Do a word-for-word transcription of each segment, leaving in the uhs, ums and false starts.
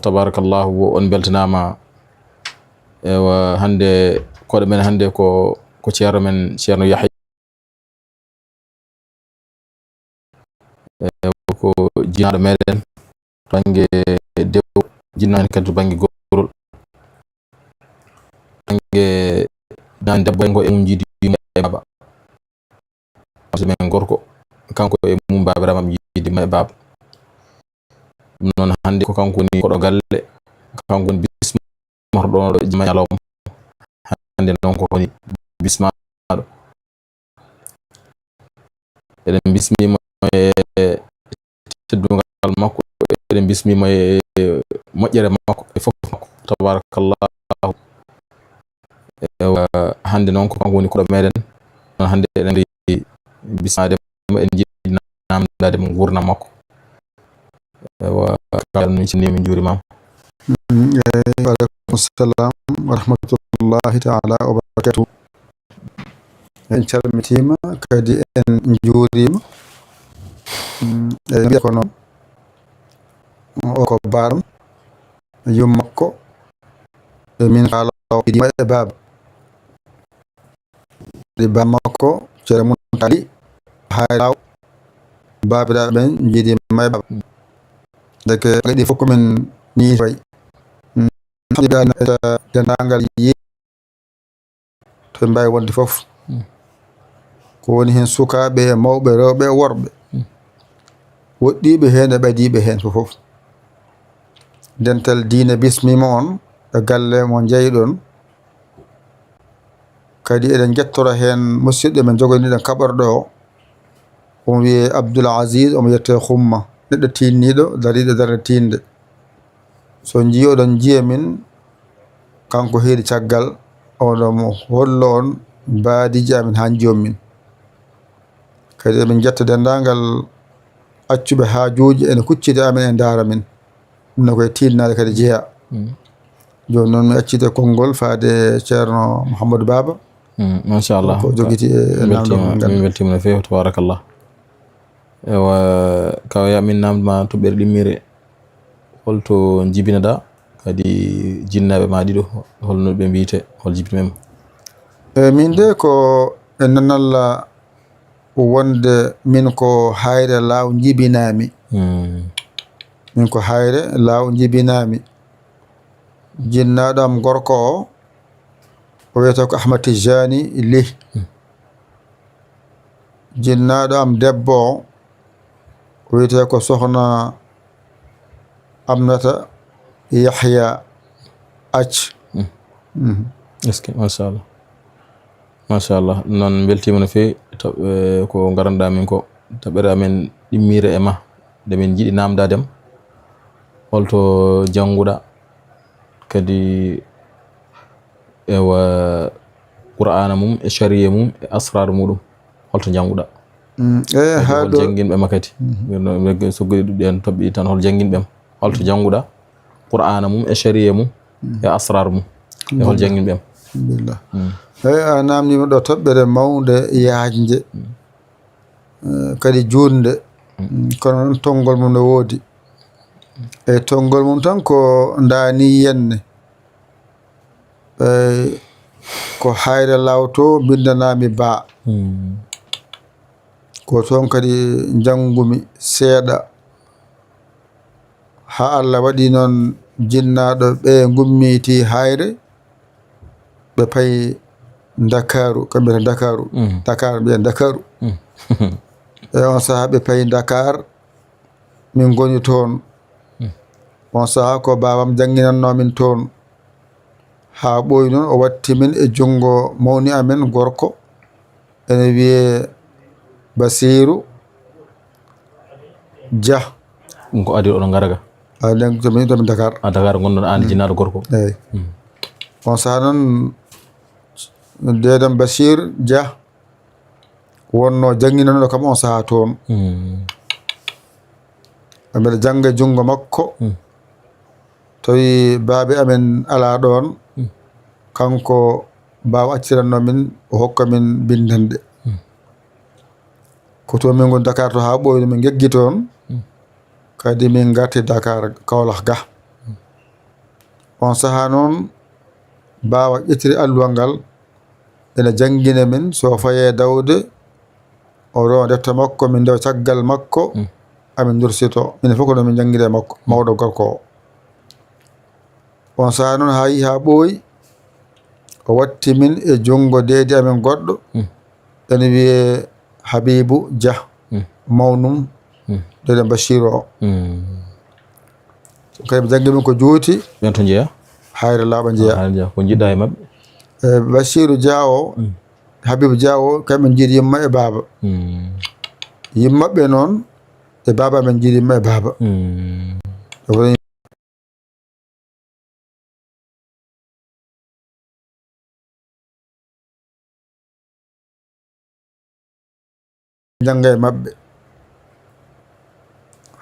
Tabarakallahu, on mbeltanaama. Ewa, hannde koɗo men hannde ko, ko ceerno men, ceerno Yahya. Ewa, ko jinnaaɗo meɗen to bannge dewbo, jinnaaɗo kadi to bannge gorol. To bannge nan debbo en ko e mum jiidi yumma e baaba. Parce que men gorko, kanko e mum baabiraaɓe maɓɓe jiidi yumma e baaba. Ɗum noon hannde ko kanko woni koɗo galle, kanko woni bismorɗo ɗo jama ñalawma. Hannde noon ko woni bismaaɗo. Eɗen bismima e teddungal makko, eɗen bismima e moƴƴere makko, e fof makko, tabarakallahu. Ewa, hannde noon ko kanko woni koɗo meɗen. Noon hannde eɗen ngari bismaade mo, eɗen njiɗi namdaade mo nguurndam makko. Ewa, kala min cinni, min njuurimaama. Mm, eyi, wa aleykum salam wa rahmatullahi taala wa barakatuh. En calmitiima, kadi en njuuriima. Mm, eɗen mbiya ko noon, o ko baaram, yumma makko, e min kala o idi mo e baaba. Kadi baaba makko, Ceerno Muntali, hay law, baabiraaɓe ɓen njiidi yumma e baaba. Ndeke ɗi fof ko men ni way. Mm, denndaangal yi-, to ɓe mbaawi wonde fof. Mm. Ko woni heen sukaaɓe e mawɓe, rewɓe e worɓe. Mm. Woɗɗiiɓe heen e ɓadiiɓe heen fof fof. Dental diine bismiima on e galle mo njeyɗon. Kadi eɗen njettora heen musidɗo men jogoniiɗen kaɓorɗo o. Omo wiyee Abdoul Aziz, omo yetee Xumma. Neɗɗo tiinniiɗo, dariiɗo darnde tiinnde. So njii oɗon njiya min, kanko heedi caggal, oɗon mo hollo on mbaadiiji amin haa njiyon min. Kadi emin njetta denndaangal accuɓe haajuuji ene kucciti amin, e ndaara min. Ɗum ne koye tiinnaade kadi jeyaa. Mm. Jooni noon mi accide konngol faade Ceerno Mouhamadou Baba. Mm, machallah. Ko jogiti e, e Min namndol weltiima, ngal. Min weltiima no feewi, tabarakallah. Ewa, kaw ya min namnduma toɓɓere ɗimmire. Holto njibinaɗaa? Kadi jinnaaɓe ma ɗiɗo, holno ɓe mbiyetee? Hol jibinɓe ma? E, min de ko e nanalla wonde min ko Hayre Laaw njibinaami. Hmm. Min ko Hayre Laaw njibinaami. Jinnaaɗo am gorko o, o wiyetee ko Ahmad Tijani Ly. Hmm. Jinnaaɗo am debbo o, o wiyetee ko Sohna Amnata Yahya Ac. Mm. Mhm. Est-ce que, machallah. Machallah. Noon mbeltiima no feewi, to, eh, ko ngaranɗaa min ko, toɓɓere amen ɗimmire e ma, nde min njiɗi naamndaade ma. Holto jannguɗaa? Kadi, ewa, Qur'aana mum, e shari'a mum, e asrar muɗum. Holto njannguɗaa? Mm, eyi, kadi haa hol ɗo jannginɓe ma kadi? Mhm. Min no, min so goɗɗi ɗuɗɗi en toɓɓi tan, hol jannginɓe ma? Holto jannguɗaa? Qur'aana mum, e shari'a mum, mhm, e asrar mum. E hol jannginɓe ma? Alhamdulillah. Mm. Eyi, a naamniima ɗo toɓɓere mawnde, yaajnde. Mm. Eh, kadi juutnde. Mm. Mm, kono noon tonngol mum no woodi. E tonngol mum tan ko ndaa nii yenne. Eh, ko Hayre Laaw to mbinndanaami Ba. Hmm. Ko toon kadi njanngumi seeɗa. Haa Allah waɗi noon jinnaaɗo ɓe ngummitii Hayre, ɓe payi Ndakaaru, kamɓe mbiyata Ndakaaru. Hmm. Dakar, mbiya Ndakaaru. Hmm. E on sahaa ɓe payi Dakar, min ngoni toon. Hmm. On sahaa ko baabam jannginannoo min toon. Haa ɓooyi noon, o watti min e junngo mawni amen gorko, ene wiyee Basiiru Jah. Ɗum ko adii oɗon ngara ga? A, nden to min, to min Dakar. A, Dakar ngonɗon aan, mm, jinnaaɗo gorko? Eey. Mm. On sahaa noon, deedam Basiir Jah wonnoo jannginanooɗo kam on sahaa toon. Mm. Mbeɗa jannga e junngo makko. Mm. Tawi baabe amen alaa ɗoon, mm, kanko baawo acciranno min, o hokka min binndanɗe. Mm. Ko toon min ngoni Dakar to haa ɓooyno min ngeggi toon. Mm. Kadi min ngarti Dakar, Kaolack ga. Mm. On sahaa noon, baaba ƴettiri alluwal ngal, ene janngina min, so fayee dawde, o rewa defte makko, min ndewa caggal makko, amin ndursitoo. Minen fof ko noon min njanngira e makko, mawɗo gorko o. On sahaa noon, haa yii haa ɓooyi, o watti min e junngo deedi amin goɗɗo, ene wiyee Habibu Dia, mawnum, deedi Basiiru o. Kadi ɓe janngi min ko juuti. Ɓen to njeyaa? Hayre laaɓa njeyaa. Hayre njeyaa. Ko njiɗɗaa e maɓɓe? E Basiiru Dia o, Habibu Dia o, kamɓe njiidi yumma e baaba. Yumma maɓɓe noon, e baaba amen njiidi yumma e baaba. Jannga e maɓɓe.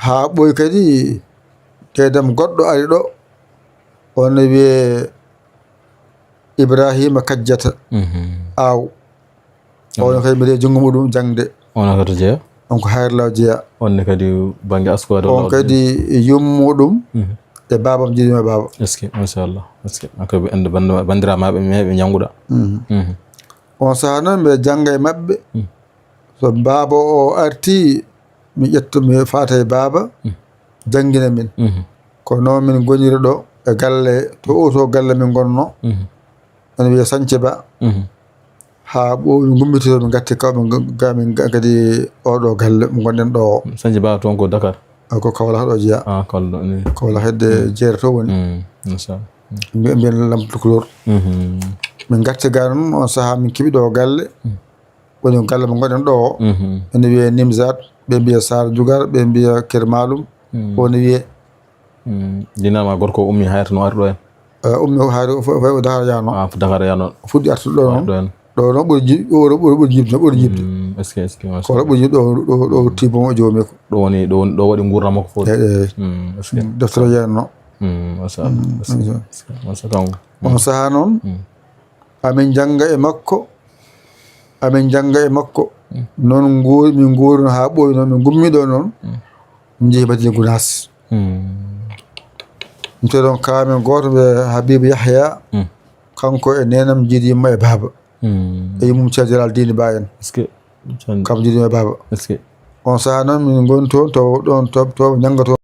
Haa ɓooyi kadi, deedi am goɗɗo ari ɗo, on ne wiyee Ibrahima Kajjata, aaw. On ne kadi mbiɗa e junngo muɗum jaŋde. On ne kadi jeya? On ko Hayre Law jeya. On ne kadi bannge askoore. On kadi yummuɗum e baabam jiɗi e baaba. Est-ce que, machallah. Est-ce que, on ko ɓe anndu banndu-, banndiraaɓe maɓɓe, ɓe, ɓe njannguɗaa. On sahaa noon mbiɗa jannga e maɓɓe. So baaba o arti, mi ƴetta, mi faata e baaba, janngina min. Ko noon min ngoniri ɗo e galle, to o to galle min ngonno. Ene wiyee Sañce Ba. Haa ɓooyi min ngummitoo, min ngatti kaw, min ga-, ga-, min ga-, kadi oɗo galle mo ngonɗen ɗo o. Sañce Ba toon ko Dakar? A, ko Kawlax ɗo jeya. Ah, Kawlax ɗo, ni. Kawlax hedde jeere to woni. Machallah. Mbi-, mbiyen Lamp Tukulóor. Min ngatti ga noon, on sahaa min keɓi ɗo galle. Woni galle mo ngonɗen ɗo o. Ene wiyee Nimzaat, ɓe mbiya Saar Jugar, ɓe mbiya Kër Maalum. Woni wiyee. Jinnaama gorko o ummi Hayre no ari ɗo en. Eh, ummi o Hayre o fo-, fo-, Dakar yaano. Ah, Dakar yaano. Fuɗɗi artude ɗo noon. Ɗo en. Ɗo noon ɓuri ji-, ɗo, ɗo ɓuri, ɓuri jiɓde, ɓuri jiɓde. Est-ce que, est-ce que, ko ɗo ɓuri jiɓde, ɗo, ɗo, ɗo tibbo mo joomi ko. Ɗo woni, ɗo woni, ɗo waɗi nguurndam makko fof. Eeyi, eeyi. Est-ce que. Deftere yeeno. Machallah. Est-ce que, est-ce que, machallah. On sahaa noon, amin njannga e makko, amin njannga e makko. Noon nguur-, min nguuri noon haa ɓooyi noon, min ngummi ɗo noon. Min njehi Madina Gunaas. Min tawi ɗoon kaamen gooto, wiyee Habibu Yahya. Kanko e neenam njiidi yumma e baaba. E yummum Ceerno Jalal Diini Ba en. Est-ce que? Kam njiidi yumma e baaba. Est-ce que? On sahaa noon min ngoni toon, to ɗoon, to, to njannga toon.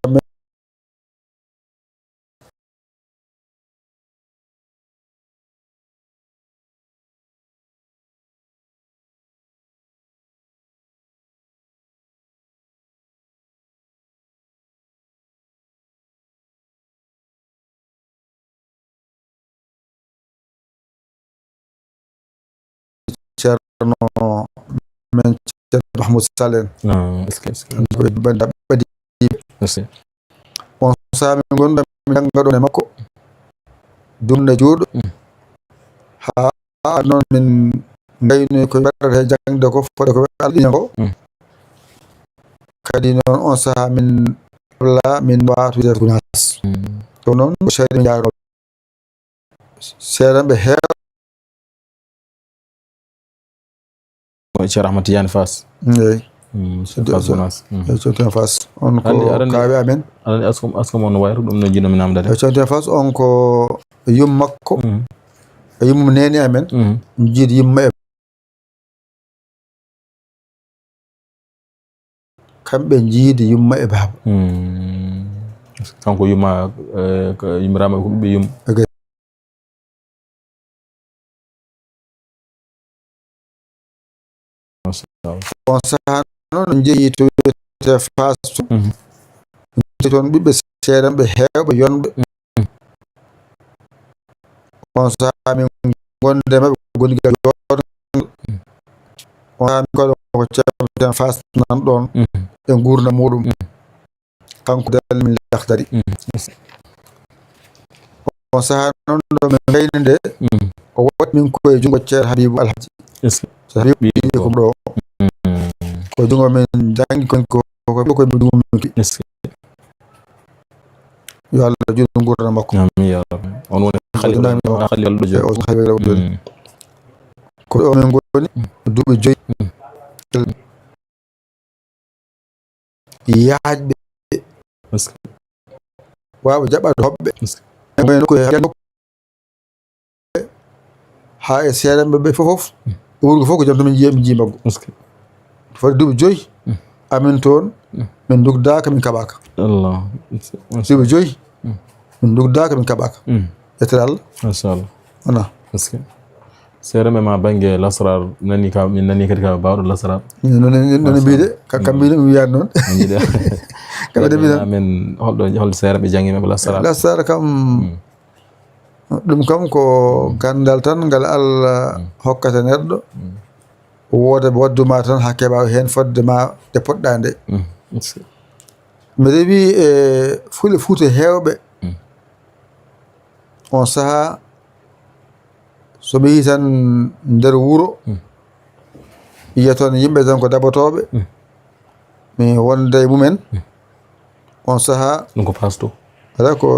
Ceerno men, Ceerno Mahmoud Sall en. Ah, est-ce que, est-ce que. Ko e banndiraaɓe ɓadiiɓe. Merci. On sahaa min ngonɗo min jannga ɗoon e makko. Dunde juuɗo. Haa noon min ngaynoyi ko waɗata he jaŋde ko, fodde ko alɗina ko. Kadi noon on sahaa min hebla, min waatu nder Gunaas. Ɗo noon ko seeɗa min njaarnoo. Seeɗa ɓe heew- Ceerno Ahmad Tidiane Fass. Eeyi. Ceerno Fass Gunaas. Eeyi, Ceerno Tidiane Fass. On ko kaawi amen. Aɗa anndi asko, asko mon no wayru, ɗum no jiɗmi namdade. Eeyi, Ceerno Tidiane Fass, on ko yum makko. E yummum neene amen. Jiidi yumma e Kamɓe njiidi yumma e baaba. Kanko yumma, eh, ko yumiraama ko ɓiɓɓe yum. On sahaa noon, on njehi to wiyetee Faas to. Njehi toon ɓiɓɓe seeɗanɓe heewɓe yonɓe. On sahaa min gonde maɓɓe, ko goni ga jooɗo. On sahaa min koɗo ko Ceerno Faas nan ɗoon e nguurndam muɗum. Kanko dal min Laxdari. On sahaa noon ɗo min ngayni nde, o waɗi min ko e junngo Ceerno Habibu Alhaji. Ceerno Habibu ɓiyi ko ɗo. Ko junngo min janngi kon ko, ko, ko e junngo min ki. Yo Allah juutnu nguurndam makko. Amiin ya Rabbi. On woni Khalifa, Khalifa ɗo jooɗi. O Khalifa ɗo jooɗi. Ko ɗo min ngoni duuɓi joyi. Yaajɓe. Waawa jaɓaade hoɓɓe. Ɓe nokku e, haa e seerenɓe ɓe fof fof, e wuro ngo fof ko jam tan min njiya, min njiya mbaggu. Est-ce que? Foti duuɓi joyi, amin toon, min ndugdaaka, min kaɓaaka. Allah. Duuɓi joyi, min ndugdaaka, min kaɓaaka. Yettere Allah. Machallah. Wona. Est-ce que? Seerenɓe ma bannge lasrar, nani ka, min nani kadi ka baawɗo lasrar. Min nani, nani, nani mbiyde, ka, kam mbiyde mi wiyaani noon. Min njiɗi. Kam de mbiɗa. Amin, holɗo, holɗo seerenɓe janngi men ko lasrar? Lasrar kam, ɗum kam ko ganndal tan ngal Allah hokkata neɗɗo. Wooda wadduma tan haa keɓa heen fodde ma nde poɗɗa nde. Est-ce que? Mi rewi e Fulɓe Fuuta heewɓe. On sahaa, so mi yii tan nder wuro, yiya toon yimɓe tan ko dabotooɓe. Mi wonda e mumen. On sahaa. Ɗum ko pasto. Ala ko,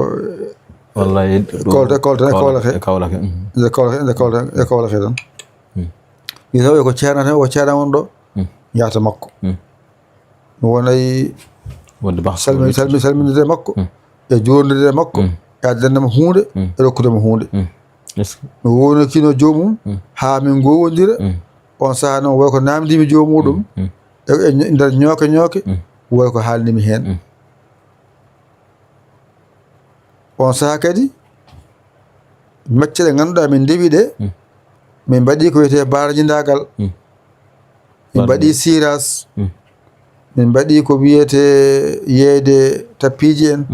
wallay, kolte, kolte, kolte, kolte. E Kawlake. Nde kolte, nde kolte, e Kawlake tan. Yiya tawi ko ceerno tan, ko ceerno won ɗo. Yaata makko. Mi wonay wonde ba salmi-, salmi-, salminirde e makko, e juulirde e makko, e addande mo huunde, e rokkude mo huunde. Est-ce que? Mi wownokino joomum, haa min ngowondira. On sahaa noon, woy ko naamndimi joom muɗum, e, e nder ñooke ñooke, woy ko haalnimi heen. On sahaa kadi, macce ɗe ngannduɗaa min ndewi ɗe, min mbaɗi ko wiyetee baarajindaagal. Min mbaɗi siras. Min mbaɗi ko wiyetee yeeyde tappiiji en.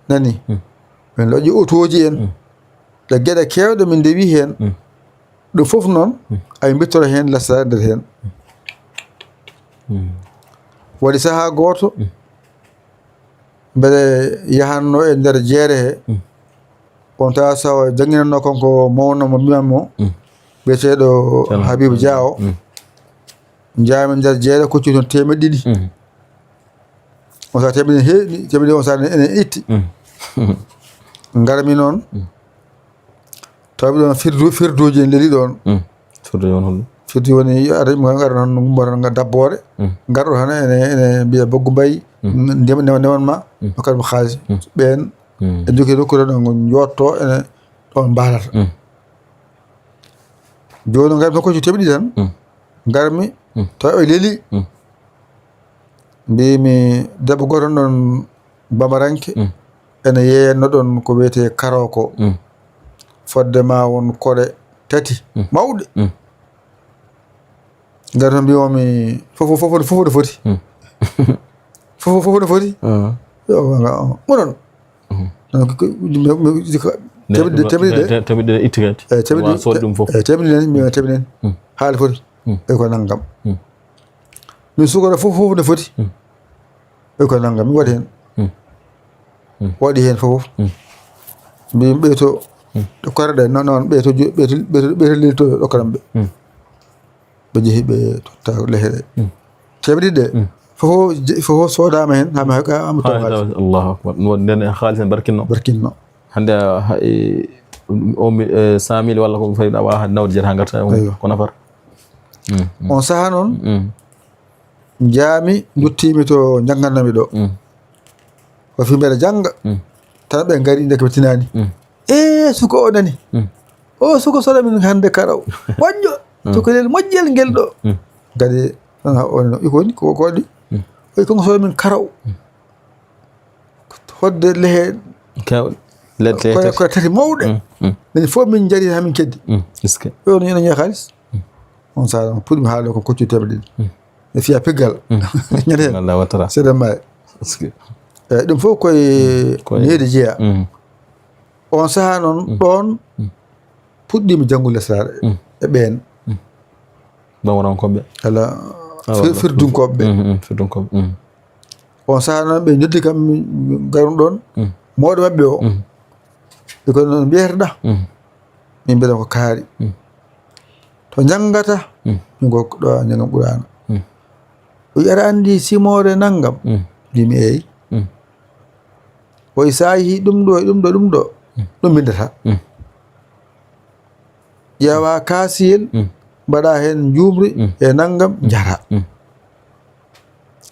Nani? Min loƴƴi otooji en. Ɗe geɗe keewɗe min ndewi heen. Ɗum fof noon, ay mbittoro heen lasraare nder heen. Waɗi sahaa gooto, mbeɗe yahanno e nder jeere he. On tawa so jannginanno kon ko mawno mo mbiyan mo, biyeteeɗo Habibu Dia o. Njaami nder jeere, koccu toon teemeɗɗe ɗiɗi. On sahaa teemeɗɗe ɗiɗi heewi, teemeɗɗe ɗiɗi on sahaa ene itti. Ngarmi noon. Tawi ɗon firdu-, firduuji en leli ɗon. Firduuji won holɗum? Firduuji woni yo ara yimɓe ngar noon, ngumbata nga dabboore. Ngar ɗo hana ene, ene mbiya boggu mbayi. Ndema, ndema, ndeman ma. Hokkat mo xaalis. Ɓeen e jogii nokku tan ngo njotto ene ɗon mbalata. Jooni ngarmi ko teɓɗi tan. Ngarmi tawi o leli. Mbimi debbo gooto ɗon bamaranke, ene yeeyanno ɗon ko wiyetee karo ko. Fodde ma won koɗe tati mawɗe. Ngati noon mbiyoomi fof, fof, fof, fof no foti. Fof, fof no foti. Yo, wala, onon. Donc, ko, mi, mi, ko, teɓɗe, teɓɗe ɗe. Teɓɗe ɗe itti kadi. Eyi, teɓɗe ɗe. Sood ɗum fof. Eyi, teɓɗe nani, mi teɓɗe nani. Haali foti. E ko nanngam. Min sukara fof, fof no foti. E ko nanngam, mi waɗi heen. Waɗi heen fof. Mbi ɓeyto, ɗo karaɗe, non, non, ɓeyto jo-, ɓeyto, ɓeyto, ɓeyto lelto ɗo karam ɓe. Ɓe jehi ɓe totta lehe ɗe. Teɓɗe ɗe. Fof, je-, fof soodaama heen, haa mi haɓi, haa mi tawaaji. Allahu akbar. Ɗum waɗi ndeen haalis en barkinno. Barkinno. Hannde a, ha, e, o mi-, e, cent mille walla ko ɗum fawi, a waawaa nawde jeeta haa ngarta, ko nafata. On sahaa noon, njaami, nduttiimi to njanngannomi ɗo. Ko fii mbeɗa jannga, tan ɓe ngari, ndeke ɓe tinaani. Ee, suko o nani. O suko sooda min hannde karaw. Moƴƴo. Suko lel moƴƴel ngel ɗo. Kadi, tan ha o no, iko woni, ko, ko waɗi? O wi, kanko sooda min karaw. Fodde lehe. Kew-, le-, le-, koye, koye tati mawɗe. Min fof min njari haa min keddi. Est-ce que? O no, no ñaa haalis. On sahaa puɗɗiima haalde ko koccu teɓɗe ɗiɗi. E fiya piggal. Ñande. Allah watara. Seeɗa maaya. Est-ce que? Eyi, ɗum fof koye, koye needi jeyaa. On sahaa noon, ɗoon puɗɗiimi janngude lesraare e ɓeen. Bamarankooɓe. Ala, awa, fir-, firdunkooɓe ɓe. Firdunkooɓe. On sahaa noon, ɓe noddi kam, mi, mi garum ɗoon. Mawɗo maɓɓe o. Ɓe ko noon mbiyata ɗa. Min mbiɗa ko kaari. To njanngata, min ko ɗo a njanngan Qur'aana. O wi, "Aɗa anndi simoore nanngam?" Mbimi, "Eey." O wi, "So a yehii ɗum ɗo e ɗum ɗo, ɗum ɗo, ɗum mbinndata. Ƴeewa kaasiyel, mbaɗa heen njuumri e nanngam, njara."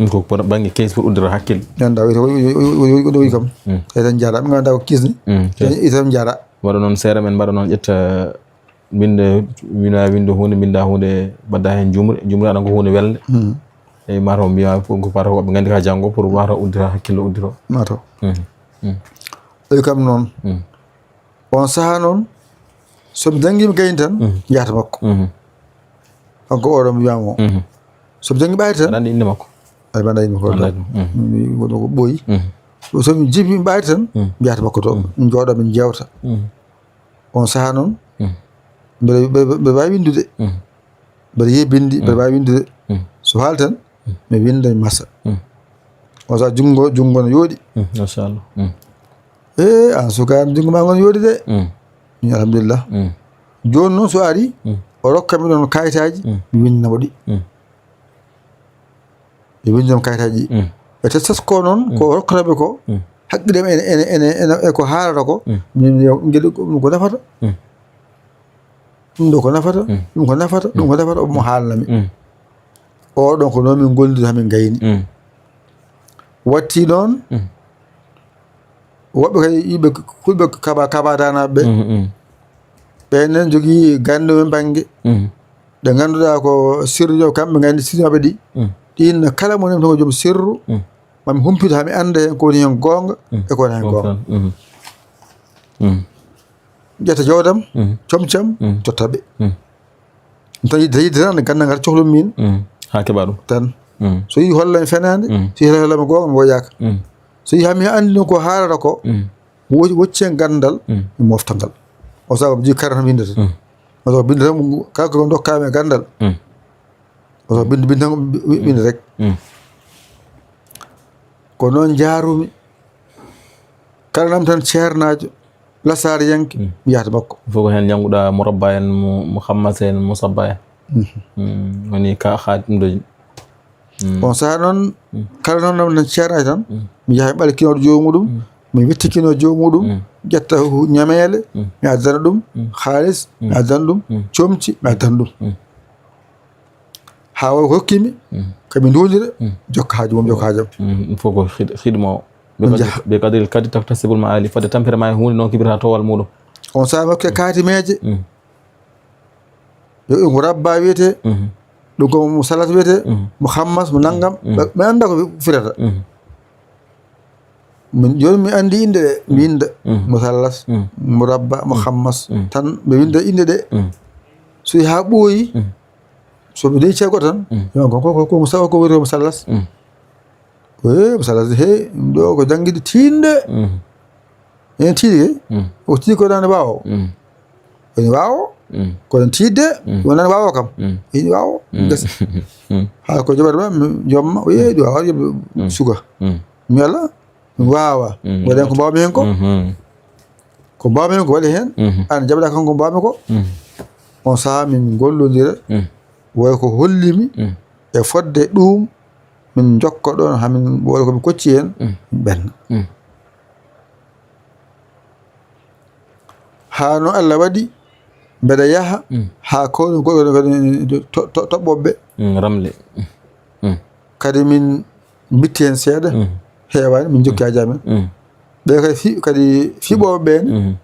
Ɗum ko pour bannge kees pour uddira hakkille. Ganda wiyta woni kam. Etan jara ɓe ganda ko kisni. Etan jara. Mbaɗa noon seeɗa men mbaɗa noon ƴetta winde wina winde hunde mbinda hunde mbaɗa heen jumre jumre aɗa ko hunde welde. Eyi mataw mbiya pour ko pata woɓɓe nganndi ka janngo pour wata uddira hakkille uddiro. Mataw. Ɗoy kam noon. On saha noon somi janngiima gayni tan yahata makko. Kanko oɗo mi wiyama o somi janngi ɓaari tan aɗa anndi innde makko. Ay mbaɗa innde makko. Woɗo ko ɓooyi. Somi jibmi ɓaari tan mi yahata makko to min jooɗo min jewta. On saha noon mbeɗa mbeɗa waawi winndude. Mbeɗa yiya binndi mbeɗa waawi winndude. So haali tan mi winnda mi masa. On saha junngo junngo no yooɗi. Machallah. E an sukaano junngo ma ngon yooɗi de. Min alhamdulillah. Jooni noon so ari o rokka mi ɗon kayitaaji mi winndinamo ɗi. Mi winndinamo kayitaaji ɗi. E te tasko noon ko o rokkata ɓe ko haqqille am ene ene ene ene e ko haalata ko min ngel ɗum ko nafata. Ɗum ɗo ko nafata ɗum ko nafata ɗum ko nafata omo haalna mi. Oɗon ko noon min ngollidiri hamin gayni. Watti noon woɓɓe kadi yiɓe kulɓe kaba kaba danaɓe ɓe ɓen nen jogii gande men bannge ɗe ngannduɗaa ko sirrijo kamɓe nganndi sirrimaɓe ɗi. Ɗin kala mo nem tan ko joom sirru. Mami humpito hami annda heen ko woni heen goonga e ko woni heen goonga. Ƴetta jawdam comcam totta ɓe. Tan yidde yidde tan gannda ngal cohlum min. Ha keɓa ɗum tan. So yi hollan fenaande so yi hollan goonga mi woyaaka. So yi hami anndi ko haalata ko woccen ganndal mi mofta ngal. O sago mi jii kara tan windata. O sago binde tan kala ko dokkami e ganndal. O sago binde binde tan winde rek. Ko noon njaarumi kala nam tan ceernaajo lasaariyanke mi yahata makko. Fof ko heen njannguɗaa murabba en mo muhammasa en musabba en. Woni ka haati ɗum ɗo. On saha noon kala noon nam tan ceernaajo tan mi yaha mi ɓala kinooɗo joomum ɗum mi witti kinoo joomum ɗum ƴetta ñameele mi addana ɗum haalis mi addana ɗum comci mi addana ɗum. Haa o hokkimi kami ndondira jokka haaju mum jokka haajam. Ɗum fof ko xidmo o. Ɓe kadiri kadi taktasibul ma ali fodde tampere ma e hunde noon kibirta towal muɗum. On saha mi hokke kaati meeje. Yo ɗum ko rabba wiyete ɗum ko mo salat wiyete mo hammas mo nanngam. Mi annda ko firata. Min jooni mi anndi innde ɗe mi winnda mo sallas mo rabba mo hammas tan mi winnda innde ɗe. So haa ɓooyi so mi dey cego tan yo ko ko ko mo sawa ko wiyete mo sallas. Ko he mo sallas he ɗo ko janngiɗi tiinde. Ene tiiɗi kay o tiiɗi ko nane waawo. Ene waawo kono tiidde wonani waawo kam. Ene waawo gasa haa ko joɓata ma jomma o yeeɗi waawa joɓe suga. Mi ala mi waawa waɗen ko mbawmi heen ko. Ko mbawmi heen ko waɗi heen an jaɓɗa kanko mbawmi ko. On saha min gollodira woy ko hollimi e fodde ɗum min njokka ɗon hamin woy ko mi kocci heen min ɓenna. Haa no Allah waɗi mbeɗa yaha haa kawri goɗɗo kadi toɓɓoɓe ɓe. Ramle. Kadi min mbitti heen seeɗa heewaani min jokki haaji amen. Ɓe kadi fi kadi fiɓooɓe ɓeen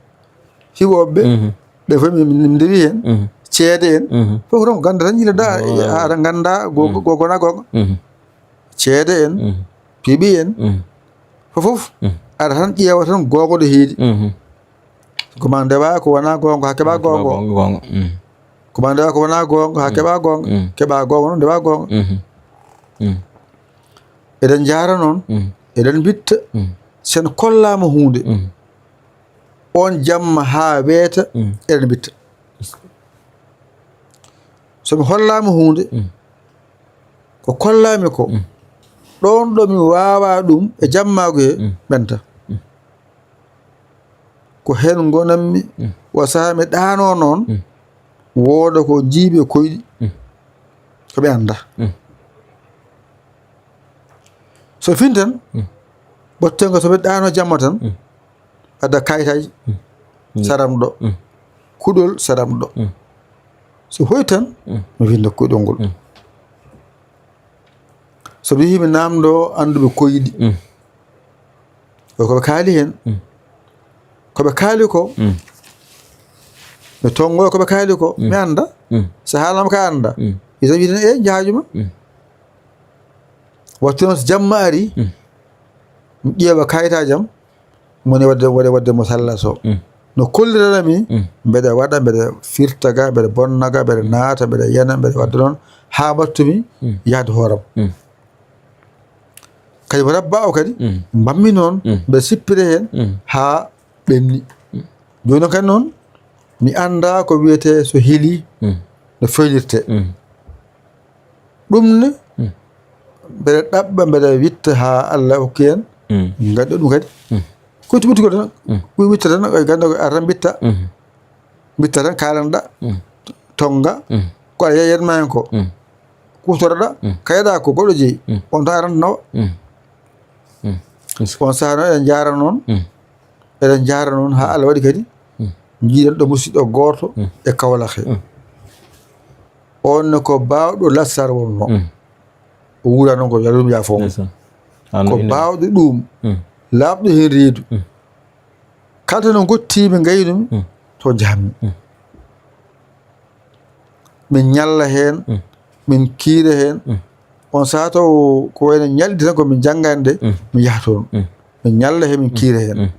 fiɓooɓe ɓe ɓe fof min ndewi heen ceede en fof ko tan ko ganda tan yila da aɗa ganda gona gonga. Ceede en piɓi en fof fof aɗa tan ƴeewa tan googo ɗo heedi. Ko ma ndewa ko wona goonga ha keɓa goonga. Ko ma ndewa ko wona goonga ha keɓa goonga keɓa goonga noon ndewa goonga. Eɗen njaara noon eɗen mbitta sen kollaama huunde on jamma haa weeta eɗen mbitta. So mi hollaama huunde ko kollaami ko ɗoon ɗo mi waawaa ɗum e jammaagu he ɓenta. Ko heen ngonammi wa sahaa mi ɗaanoo noon wooda ko jiiɓi e koyɗi ko ɓe annda. So fin tan ɓotteenga so ɓe ɗaanoo jamma tan adda kayitaaji saram ɗo kuɗol saram ɗo. So hoy tan mi winda kuɗol ngol. So mi yehii mi naamndoo annduɓe koyɗi. Mm. Ko ɓe kaali heen. Mm. Ko ɓe kaali ko. Mm. Mi tonngoya ko ɓe kaali ko. Mm. Mi annda. Mm. So haalama ka annda. Mm. Isa wiiten e njaajuma. Mm. Wattu noon so jamma ari. Mm. Mi ƴeewa kayitaajam. Moni wadde, wadde, wadde mo salla so. Mm. No kollirana mi, mm, mbeɗa waɗa, mbeɗa firta ga, mbeɗa bonna ga, mbeɗa naata, mbeɗa yana, mbeɗa wadda noon, haa mbattumi, mm, yahde hooram. Mm. Kadi mo rabba o kadi, mm, mbammi noon, mm, mbeɗa sippira heen, mm, haa ɓenni. Mm. Jooni noon kadi noon, mi annda ko wiyetee so heli, mm, no fewnirtee. Mm. Ɗum ne, mm, mbeɗa ɗaɓɓa, mbeɗa witta haa Allah hokki en. Mm. Ngadda ɗum kadi. Mm. Ko itti ɓutti ko tan, mm, ko witta tan, ko ganda ko arata mbitta. Mm. Mbitta tan, kaalanɗa, mm, tonga, mm, ko aɗa yeyat ma hen ko. Mm. Kuftoroɗa, mm, kayeɗa ko goɗɗo jeeyi. Mm. On tan aranta nawa. Mm. Mm. On saha noon eɗen njaara noon. Mm. Eɗen njaara noon haa Allah waɗi kadi. Mm. Njiiɗen ɗo musiɗɗo gooto, mm, e Kawlax he. Mm. On ne ko baawɗo Lassar wonno. Mm. O wuura noon ko yalum yaafo. Ndeysaan. Ko baawɗo ɗum. Mm. Laaɓɗo heen reedu. Mm. Kala to no ngottiimi ngaynumi, mm, to njahammi. Mm. Min ñalla heen, mm, min kiira heen. Mm. On saha taw ko wayno ñalɗi tan ko min janngande, mm, mi yaha toon. Mm. Min ñalla heen, min, mm, kiira heen. Mm.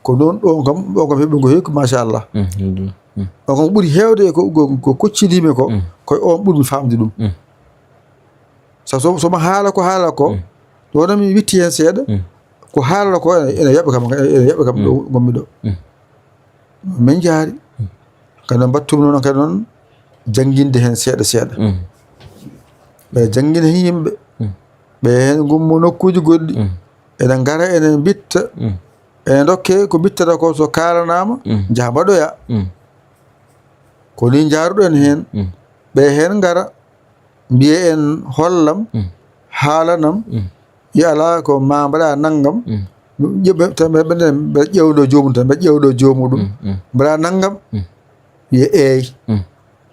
Ko noon ɗon kam, ɗon kam heɓi ko hewki, machallah. Mm, alhamdulillah. Mm. On kam ko ɓuri heewde e ko, ko, ko koccidimi ko, mm, ko on ɓurmi famde ɗum. Mm. Sa so, so ma haala ko haala ko, mm, ɗo wona mi witti heen seeɗa, mm, ko haala ko ene, ene yaɓa kam, ene yaɓa kam, mm, ɗo ngonmi ɗo. Mm. Min njaari. Mm. Kadi noon mbattum noon kadi noon jannginde heen seeɗa seeɗa. Mm. Ɓe janngina heen yimɓe. Mm. Ɓe heen ngummo nokkuuji goɗɗi. Mm. Ene ngara, ene mbitta. Mm. Ene ndokke ko mbittata ko so kaalanaama, mm, njaha mbaɗoya. Mm. Ko ni njaaruɗen heen. Mm. Ɓe heen ngara, mbiye en, hollam, mm, haalanam, mm, wiya alaa ko ma mbaɗa nanngam. Mm. Ƴeew-, ɓe, tan ɓe, ɓe, ɓe ƴeewɗo joomum tan, ɓe ƴeewɗo joomuɗum. Mm, mm. Mbaɗa nanngam, mm, wiya eey. Mm.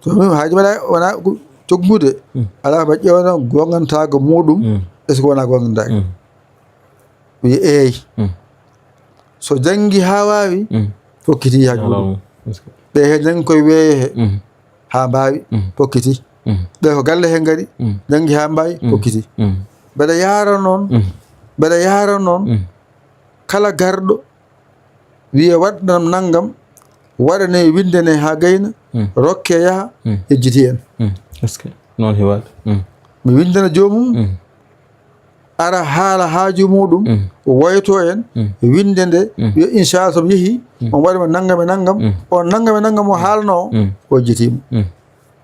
So min haaji mbaɗa wona ko coggude, mm, alaa ko ɓe ƴeewna goongantaago muɗum, mm, est-ce que wona goongantaago? Mm. Wiya eey. Mm. So janngi haa waawi, mm, fokkiti haa juuɗe. Ɓe he janngi koye weeye he, mm, haa mbaawi, mm, fokkiti. Mm. Ɓe ko galle he ngari, mm, janngi haa mbaawi, mm, fokkiti. Mm. Mbeɗa yaara noon, mm, mbeɗa yaara noon, mm, kala garɗo wiye waɗanam nanngam, waɗane winnde ne haa gayna, mm, rokke yaha, mm, yejjiti en. Mm. Est-ce que noon hewaade? Mm. Mi winndana joomum, mm, ara haala haaju muɗum, mm, o wayto en, mm, winnde nde, mm, yo inchallah so mi yehi, mm, on waɗi mo nanngam e nanngam, mm, on nanngam e nanngam o haalnoo, mm, o yejjitiimo. Mm.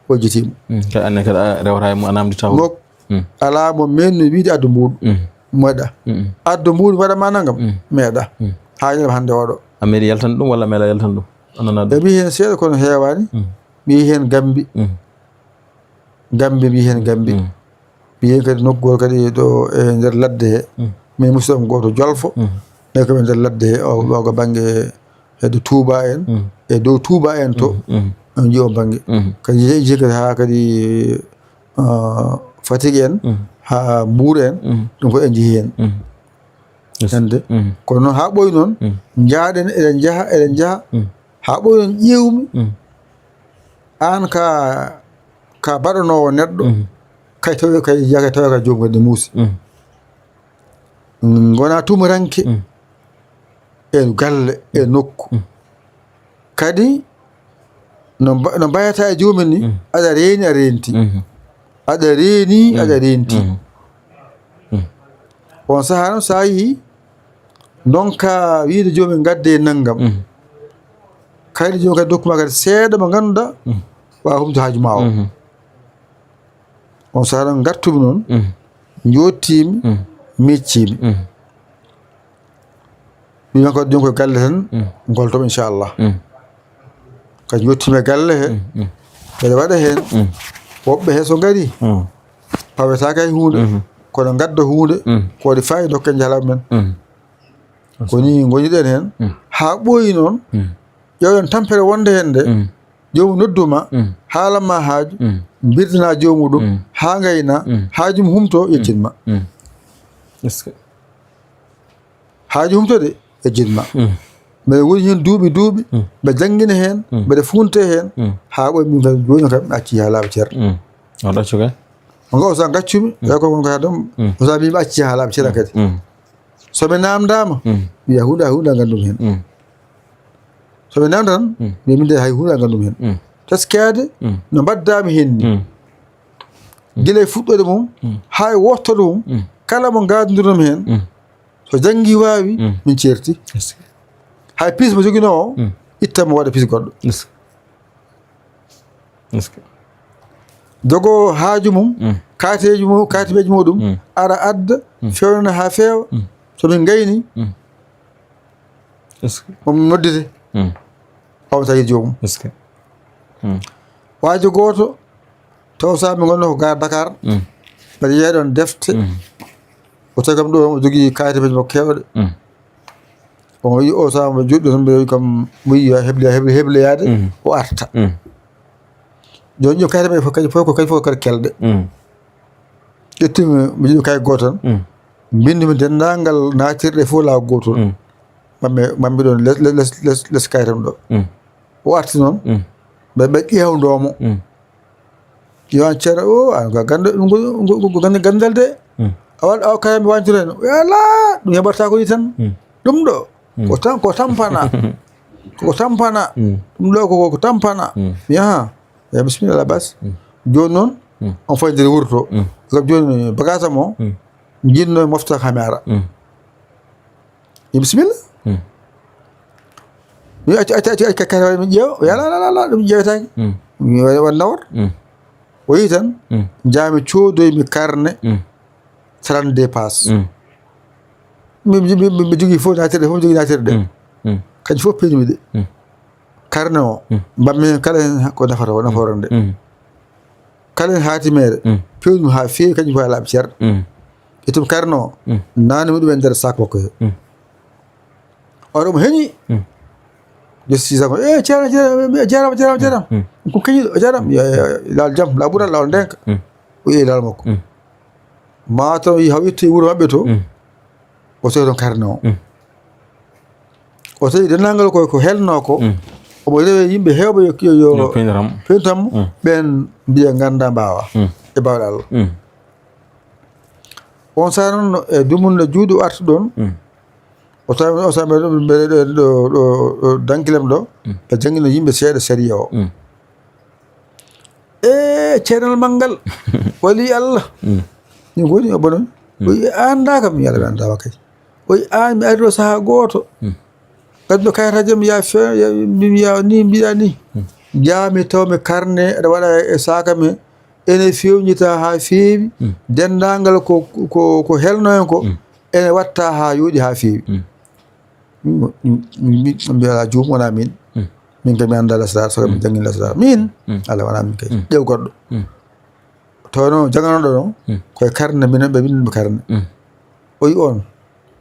O yejjitiimo. Mm. Kadi anne kadi a rewata e mum, a namdi taw. Mok-, mm, alaa mo menno wiide addu mbuuɗu, mm, meeɗa. Mm. Addu mbuuɗu waɗa ma nanngam, mm, meeɗa. Mm. Haa ñande hannde oɗo. A meeɗi yaltan ɗum walla a meeɗa yaltan ɗum? A nana ɗum? E mi heen seeɗa kono heewaani. Mm. Mi heen Gambi. Mm. Gambi, mi heen Gambi. Mm. Mi heen kadi nokkuwol kadi ɗo e nder ladde he. Mm. Min musidɗo am gooto Jolfo. Mm. Nde ko nder ladde he, o, o ko bannge hedde Touba en. Mm. E dow Touba en to. Mm, mm. On njiyo bannge. Mm. Kadi je-, je-, kadi haa kadi, ah, Fatick en, mm, haa Mbour en, mm, ɗum ko en njiyi heen. Mm. Yes. Hannde. Mm. Kono noon haa ɓooyi noon, mm, njaaɗen, eɗen njaha, eɗen njaha. Mm. Haa ɓooyi noon ƴeewmi. Mm. Aan ka, ka baɗanoowo neɗɗo, mm, kay tawi, kay njiya, kay tawi ka joom kadi muusi. Mm. Ngona tumuranke, mm, e galle, e nokku. Mm. Kadi no mba-, no mbayata e joomum ni, mm, aɗa reeni, a reenti. Mm. Aɗa reeni, mm, aɗa reenti. Mm. Mm. On sahaa noon, so a yii, ndonka wiide joomum ngadde nanngam. Mm. Kaydi joomum kadi dokkuma kadi seeɗa mo ngannduɗaa, mm, waawa humde haaju ma o. Mm. On sahaa noon ngartumi noon, mm, njooɗtiimi, mm, miccimi. Mm. Mbimi ko jooni koye galle tan, mm, ngoltomi inchallah. Mm. Kadi njooɗtiimi e galle he, mm, mm, mbeɗa waɗa heen. Mm. Woɓɓe he so ngari, mm, pawetaake hay huunde, mm, kono ngadda huunde, mm, ko waɗi faayi dokken jalaw men. Mm. Ko ni ngoniɗen heen. Mm. Haa ɓooyi noon, mm, ƴeewɗen tampere wonde heen nde, mm, joomum noddu ma, mm, haalan ma haaju, mm, mbirdanaa joomuɗum, mm, haa ngayna, mm, haaju mum humto, mm, yejjin ma. Mm. Est-ce que? Haaju humto de, yejjin ma. Mm. Mbeɗa woni heen duuɓi, duuɓi, mm, mbeɗa janngina heen, mm, mbeɗa fuunte heen, mm, haa ɓooyi min kam, jooni kam, mi acci haa laaɓa cer. Mm. On ɗaccu kay? On ko o sa gaccumi, mm, ɓe ko, ko haa ɗum, mm, o sa mbiimi acci haa laaɓa cer, mm, kadi. Mm. So mi naamndaama, mm, mi wiya huunde, huunde a nganndu-mi heen. Mm. So mi naamndaama tan, mm, mi wiya min de hay huunde a nganndu-mi heen. Mm. Teskeede, mm, no mbaɗdaa-mi heen ni. Mm. Gila e fuɗɗoode mum, mm, haa e wooɗtoode mum, mm, kala mo ngaadnduno-mi heen, mm, so janngi waawi, mm, min ceerti. Est-ce que? Hay piis mo joginoo o, mm, itta mo waɗa piis goɗɗo. Est-ce que? Est-ce que? Jogoo haaju mum, mm, kaateeji mum, kaatimeeji muɗum, mm, ara adda, mm, feewnana haa feewa, mm, so min ngayni, mm, est-ce que? Mo min noddite. Mm. Hawta e joomum. Est-ce que? Mm. Waajo gooto, taw sa mi ngonno ko gar Dakar, mm, mbaɗa yeeɗon defte, mm, o tagam ɗo, o jogii kaatimeeji makko keewɗe. Mm. On o yi o saama juɗɗo tan, mbiɗa kam, mo yi heble, heble, hebleyaade, mm, o arta. Mm. Jooni ƴeew kayre men fof, kañum fof ko, kañum fof kadi kelɗe. Mm. Ƴettumi, mi jiɗi kay gooto tan. Mm. Mbinndumi denndaangal naatirɗe fof laawol gootol. Mm. Mammi, mammi ɗon les, les, les, les, les kayre am ɗo. Mm. O arti noon, mm, ɓe, ɓe ƴeewndoo mo. Mm. Yo an ceerno, o, an ko gannde, ɗum ko, ko, ko gannde, ganndal de. Mm. A waɗ, awa kayam mi wañtoro heen. Ala, ɗum heɓata ko ni tan. Mm. Ɗum ɗo, mm, ko tan, ko tampana. Ko tampana. Mm. Ɗum ɗo ko, ko tampana. Mm. Mi aha, ya bisimilla, bas. Mm. Jooni noon, mm, on fay nder wuro to. Mm. Ngam jooni bagage am o, mm, jiɗno e mofta haa mi ara. Mm. Yo bisimilla. Mm. Mi acci, acci, acci, acci, kare mi ƴeewa. O wiya, "Ala, ala, ala, ala, ɗum ƴeewetaake." Mm. Mi waɗa, waɗa nawor. Mm. O yi tan, mm, njaami coodoymi karne, mm, trente-deux pages. Mm. Mi, mi, mi, mi, mi jogii fof naatirɗe, fof mi jogii naatirɗe. Mm. Mm. Kañum fof peeñmi ɗe. Mm. Karne o, mm, mbammi heen kala heen ko nafata, ko nafoore nde. Mm. Kala heen haatimeere, mm, peewnumi haa feewi, kañum fof e laaɓi cer. Mm. Ittum karne o, mm, naanumi ɗum e nder sac makko he. Mm. Oɗo mo heñi. Mm. Josti sac o, "Eh, ceerno, ceerno, eh, jaaraama, jaaraama, jaaraama." Mm. Ko kañum ɗo, jaaraama. Ya, ya, ya, laal jam, laal ɓural, laal ndeenka. Mm. O yehi laal makko. Mm. Maa taw yi haw itti wuro maɓɓe to. Mm. O tawi toon karne o. Mm. O tawi denndaangal ko, ko helnoo ko. Mm. Omo rewa yimɓe heewɓe yo, yo, yo, yo peynir mo. Peynir mo. Mm. Ɓeen mbiya nganndaa mbaawa. Mm. E baawɗe Allah. Mm. On sahaa noon, e dumunna juuɗe o arti ɗoon. Mm. O tawi, o tawi mbeɗa ɗo, ɗo, ɗo, ɗo dankilem ɗo. Mm. Ɓe janngino yimɓe seeɗa sariya o. Mm. E ceenal manngal, wali Allah. Mm. Min ko woni o bonomi. Mm. O yi, "A anndaa kam?" Mi, "Yalla mi anndaama kay." O yi, "Aan mi ari ɗo sahaa gooto." Mm. Gadduɗo kayitaaji am, ya fe-, ya, mi, ya ni, mbiɗa ni. Mm. Njaami tawmi karne, aɗa waɗa e saaka me, ene feewnita haa feewi. Mm. Denndaangal ko, ko, ko helno en ko, mm, ene watta haa yooɗi haa feewi. Mm. Min, min, min, min mbiya, "Alaa, juum, wonaa min." Mm. Min kam mi anndaa lasraar, so kam mi, mm, janngii lasraar. Min? Mm. Alaa, wonaa min kay. Mm. Ƴeew goɗɗo. Mm. Tawa noon, jannganooɗo noon, mm, koye karne, minen ɓe mbinndinmi karne. Mm. O yi on,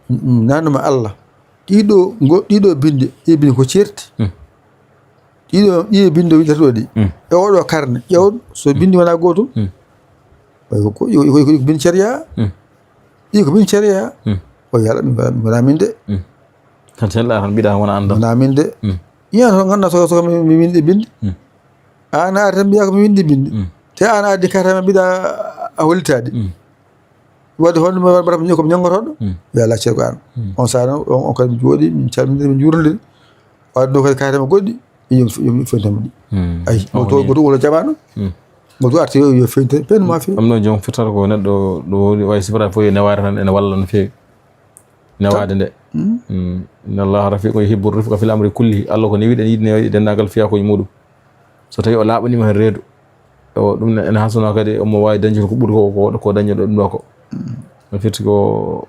mm, mm, naanuma Allah. Ɗiɗo, ngo, ɗiɗo binndi, ɗi binndi ko ceerti. Mm. Ɗiɗo, ɗiɗo binndi o winndata ɗo ɗi. Mm. E oɗo karne, ƴeew, so binndi wonaa gootum. Mm. Ko, ko, ko, ko, ko binndi sariya. Mm. Ɗi ko binndi sariya. Mm. O yala, min, min, min, min de. Mm. Tan sella tan mbiɗa wona annda. Wona min de. Mm. Yiyan to ngannda so, so mi, mi winndi binndi. Mm. Aan a ari tan mbiya ko mi winndi binndi. Mm. Te aan a addi kayitaaji ma mbiɗa a hollitaade. Mm. Wadde hono mi waɗa mbaɗa ko ñanngotooɗo. Mm. Yo Allah ceergo aan. Mm. On sahaa noon, on, on kadi mi jooɗi, min calmindiri, min njuurondiri. Wadde ɗo kadi kayitaaji ma goɗɗi, yo, yo, yo fewntan mo ɗi. Mm. Ayi, mo to, mo to wolo jaɓaano. Mm. Mo to arti yo, yo fewntan, pen ma feewi. Ɗum noon joom firtata ko neɗɗo ɗo woni, way sifata fof yo newaare tan, ene walla no feewi. Newaade nde. Mm. Mm. Inna Allaha rafiqun yuhibbu rifqa fil amri kullihi. Allah ko newiiɗo, ene yiɗi newaade denndaangal fiyaakuuji muɗum. So tawii o laaɓaniima heen reedu, o, ɗum ne, ene hasano kadi omo waawi dañde ko ɓuri ko, ko, ko dañoɗo ɗum ɗo ko. Mm. No firti ko,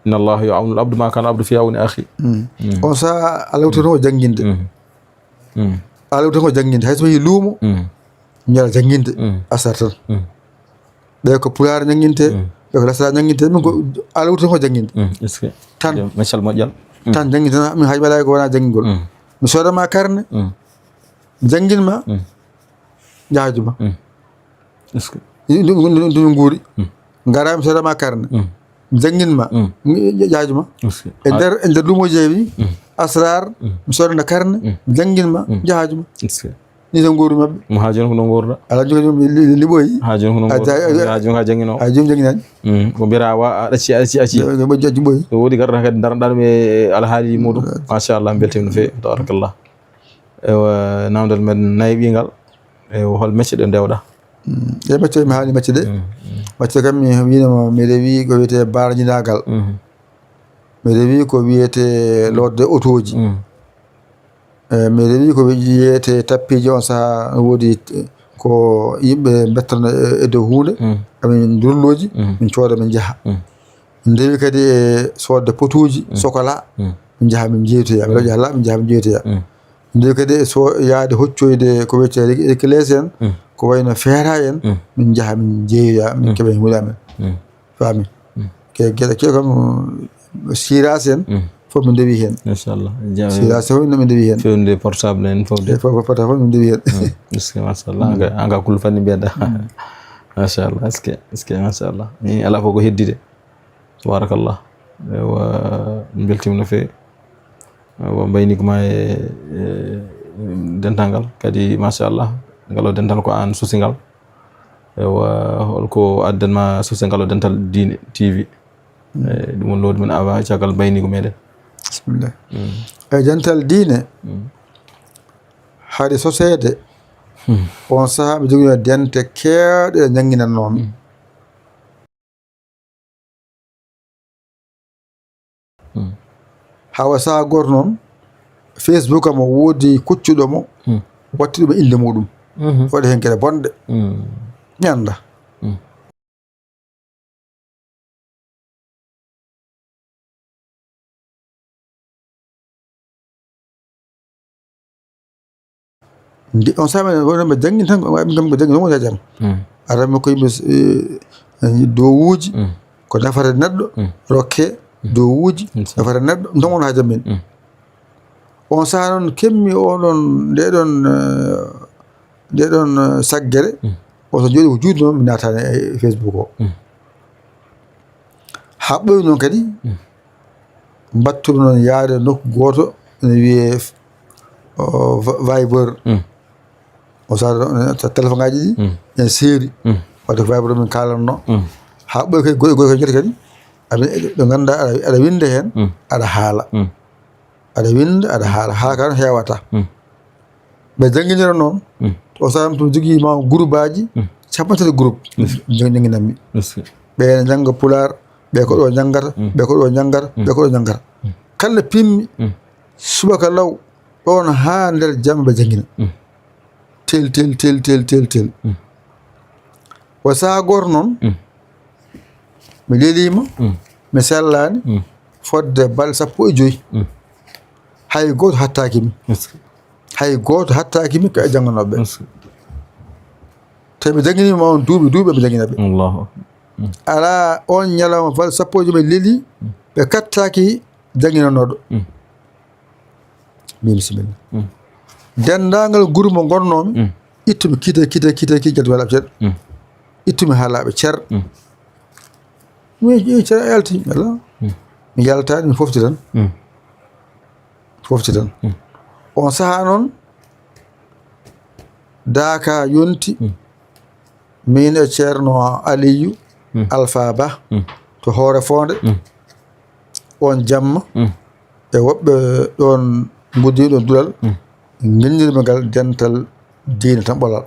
"Inna Allaha yu'awwinu al-abdu ma kana al-abdu fi awni akhi." Mm. Mm. On sahaa, Allah wutata o jannginde. Mm. Mm. Aala wutata ko jannginde. Hay so mi yehii luumo, mm, mi yala jannginde. Mm. Asar tan. Mm. Ɓe ko pulaar jannginte, mm, ɓe ko lasara jannginte. Min ko aala wutata ko jannginde. Mm. Est-ce que? Tan. Machallah moƴƴal. Mm. Tan jannginte, min hay ɓe alaa ko wonaa janngingol. Mm. Mi sooda ma karne, mm, janngin ma, mm, njaaju ma. Mm. Est-ce que? Ndu nguuri. Ngara mi soodama karne. Jangin ma. Jaaju ma. Est-ce que? E nder, e nder lumo jeewi. Asrar, mi soodana karne. Jangin ma. Jaaju ma. Est-ce que? Ni tan nguuri maɓɓe. Mo haa jooni ko no nguurda? Ala jooni ɗum li-, li-, liɓoyi. Haa jooni ko no nguurda? Haa jooni ka jangino? Haa jooni janginaani. Ko mbiyata wa a ɗacci, a ɗacci, a ɗacci. Ɓe, ɓe, ɓe ƴoƴƴi ɓoyi. So woodi garɗo kadi ndaranɗaa ɗum e alhaali muɗum. Machallah, mbeltiima no feewi. Tabarakallah. Ewa, namdal men nayi ɓingal. Ewa, hol mecce ɗe ndewɗa? E mecce mi haali mecce ɗe. Mecce kam mi wiinoma mi rewi ko wiyetee barajinaagal. Mi rewi ko wiyetee lootde otooji. E mi rewi ko wiyetee tappiiji on saha no woodi ko yimɓe mbettano e, e dow huunde. Amin durlooji, min cooda min njaha. Min ndewi kadi e soodde potuuji, sokola, min njaha min njeeytoya. Mi roƴa la, min njaha min njeeytoya. Min ndewi kadi e so yaade hoccoyde ko wiyetee rek-, reclés en, ko wayno feera en, min njaha min njeeyoya, min keɓa heen huunde amen. Faami? Ke geɗe ke kam, siraas en, fof min ndewi heen. Machallah. Siraas en fof min ndewi heen. Fewde portable en fof de. E fof, fof, fof min ndewi heen. Est-ce que machallah, anga, anga kul fanni mbiyata. Machallah, est-ce que, est-ce que machallah. Ni ala fof ko heddi de. Tabarakallah. Ewa, min mbeltiima no feewi. Ewa, mbayni ko ma e, e dental ngal. Kadi, machallah, ngal o dental ko aan susi ngal. Ewa, holko addan ma susi ngal o dental diine T V? E, ɗum woni lowdi men awa caggal mbayniigu meɗen. Bisimilla. E dental diine, hari soseede, on saha mi jogino dente keewɗe ɗe njannginannoomi. Hawa saha gooto noon, Facebook am o woodi kuccuɗo mo, wattiɗo mo innde muɗum. Waɗi heen geɗe bonɗe. Mi annda. Ndi, on saha men wonno ɓe janngi tan, ko ɓe janngi noon woni jam. Ara mi ko yimɓe, eh, dowuuji, ko nafata neɗɗo, rokke, dowuuji, nafata neɗɗo, ndogono haa jam men. On saha noon kemmi oɗon, nde ɗon, eh, nde ɗon, eh, saggere, o so jooɗi ko juuti noon mi naatani e Facebook o. Haa ɓooyi noon kadi, mbattuɗo noon yaade nokku gooto, ene wiyee, o, Vi-, Viber. O saha, eh, téléphone ngaji ɗi, ene seeri. Wadde ko Viber min kaalanno. Haa ɓooyi kadi, goɗɗo, goɗɗo kadi, kadi, aɓe, ɓe ngannduɗaa aɗa, aɗa winnda heen, aɗa haala. Aɗa winnda, aɗa haala, haala kan heewata. Ɓe jannginira noon, o saha to jogii ma gurbaaji, capanɗe tati groupe, jannginanmi. Ɓe ene njannga Pulaar, ɓe ko ɗo njanngata, ɓe ko ɗo njanngata, ɓe ko ɗo njanngata. Kala pinmi, subaka law, ɗoon haa nder jamma ɓe janngina. Tel, tel, tel, tel, tel, tel. O saha gooto noon, mi leliima, mi sellaani, fodde balɗe sappo e joy. Hay gooto hattaaki mi. Hay gooto hattaaki mi ka e jannganooɓe. Te mi jannginiima on duuɓi, duuɓi mi janngina ɓe. Alaa on ñalawma balɗe sappo e joy mi leli, ɓe kattaaki jannginanooɗo. Min bisimilla. Denndaangal guru mo ngonnoomi, ittumi kite, kite, kite, kite, jadwal abjad. Ittumi haa laaɓi cer. Mi ƴeewi cer yalti, ala. Mi yaltaani, mi fofti tan. Fofti tan. On saha noon, daaka yonti, min e Ceerno Aliyu Alfa Ba to Hoore Foonde, on jamma, e woɓɓe ɗoon nguddiiɗo duɗal, ngenndirmi ngal dental diine tan ɓolal.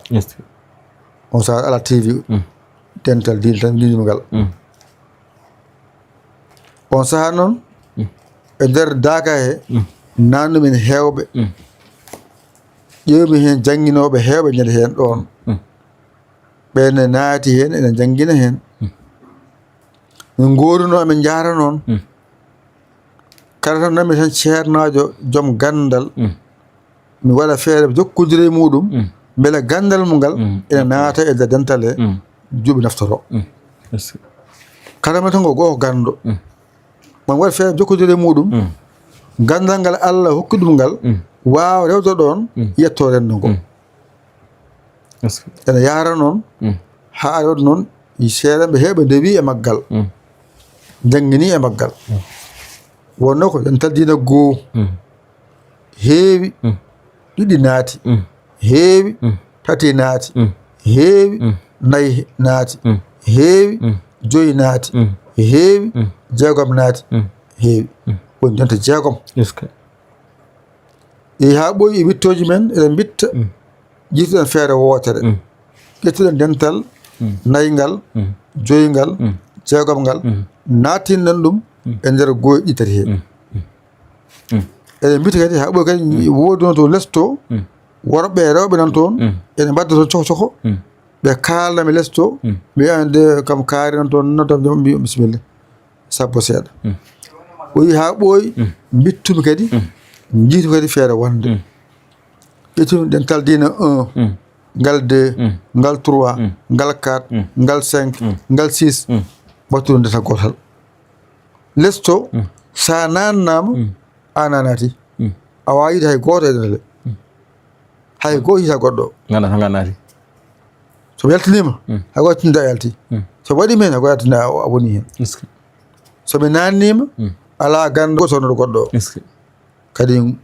On saha ala T V, dental diine tan ngenndirmi ngal. On saha noon, e nder daaka he, naannumin heewɓe. Ƴeewmi heen jannginooɓe heewɓe ñande heen ɗoon. Ɓe ne naati heen, ene njanngina heen. Min ngoodunoo, emin njaara noon. Kala tan nanmi tan ceernaajo joom ganndal, mi waɗa feere jokkondira e muɗum, mbele ganndal mum ngal ene naata e nder dental he, juuɓe naftoro. Kala mi tan ko gooto ganndo. Maa mi waɗa feere jokkondira e muɗum, ganndal ngal Allah hokki ɗum ngal, waawa rewde ɗoon, yetto renndo ngo. Ene yaara noon, Haa ari waɗi noon, seeɗa ɓe heeɓa ndewi e maggal, janngini e maggal. Wonno ko dental diina goo heewi, ɗiɗi naati, heewi, tati naati, heewi, nayi naati, heewi, joyi naati, heewi, jeegom naati, heewi. Woni dental jeegom. Yehi haa ɓooyi e wittooji men, eɗen mbitta, jiituɗen feere wootere. Ƴettuɗen dental nayngal, joyngal, jeegomngal, naattinɗen ɗum e nder gooƴi ɗi tati hee. Eɗen mbitta kadi haa ɓooyi kadi woodi noon to lesto, worɓe e rewɓe nan toon, ene mbadda toon coko coko, ɓe kaalna mi lesto, mi wiya de kam kaari nan toon, nodda mi, mbi bisimilla. Sappo seeɗa. O yi haa ɓooyi, mbittumi kadi, njiitu kadi feere wonde. Ƴettumi dental diina un, ngal deux, ngal trois, ngal quatre, ngal cinq, ngal six, mbattude dental gootal. Lesto, so a naannaama, a naanaati. A waawaa yiide hay gooto e dental he. Hay gooto yiita goɗɗo. Nganndaa tan nganndaati. So mi yaltiniima, hay gooto tinda a yalti. So mi waɗiima heen, hay gooto tinda a woni heen. So mi naanniima, alaa ganndo gooto sonnooɗo goɗɗo o. Kadi,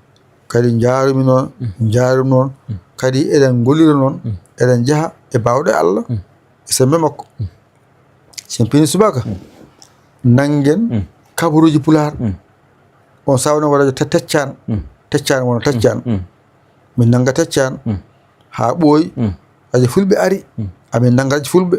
kadi njaarumi noon, njaarumi noon. Kadi eɗen ngollira noon, eɗen njaha e baawɗe Allah, e semmbe makko. So en pinii subaka, nanngen kabaruuji Pulaar. On saawa noon waɗa te-, teccaan. Teccaan wona teccaan. Min nannga teccaan haa ɓooyi. Rajo Fulɓe ari. Amin nannga rajo Fulɓe.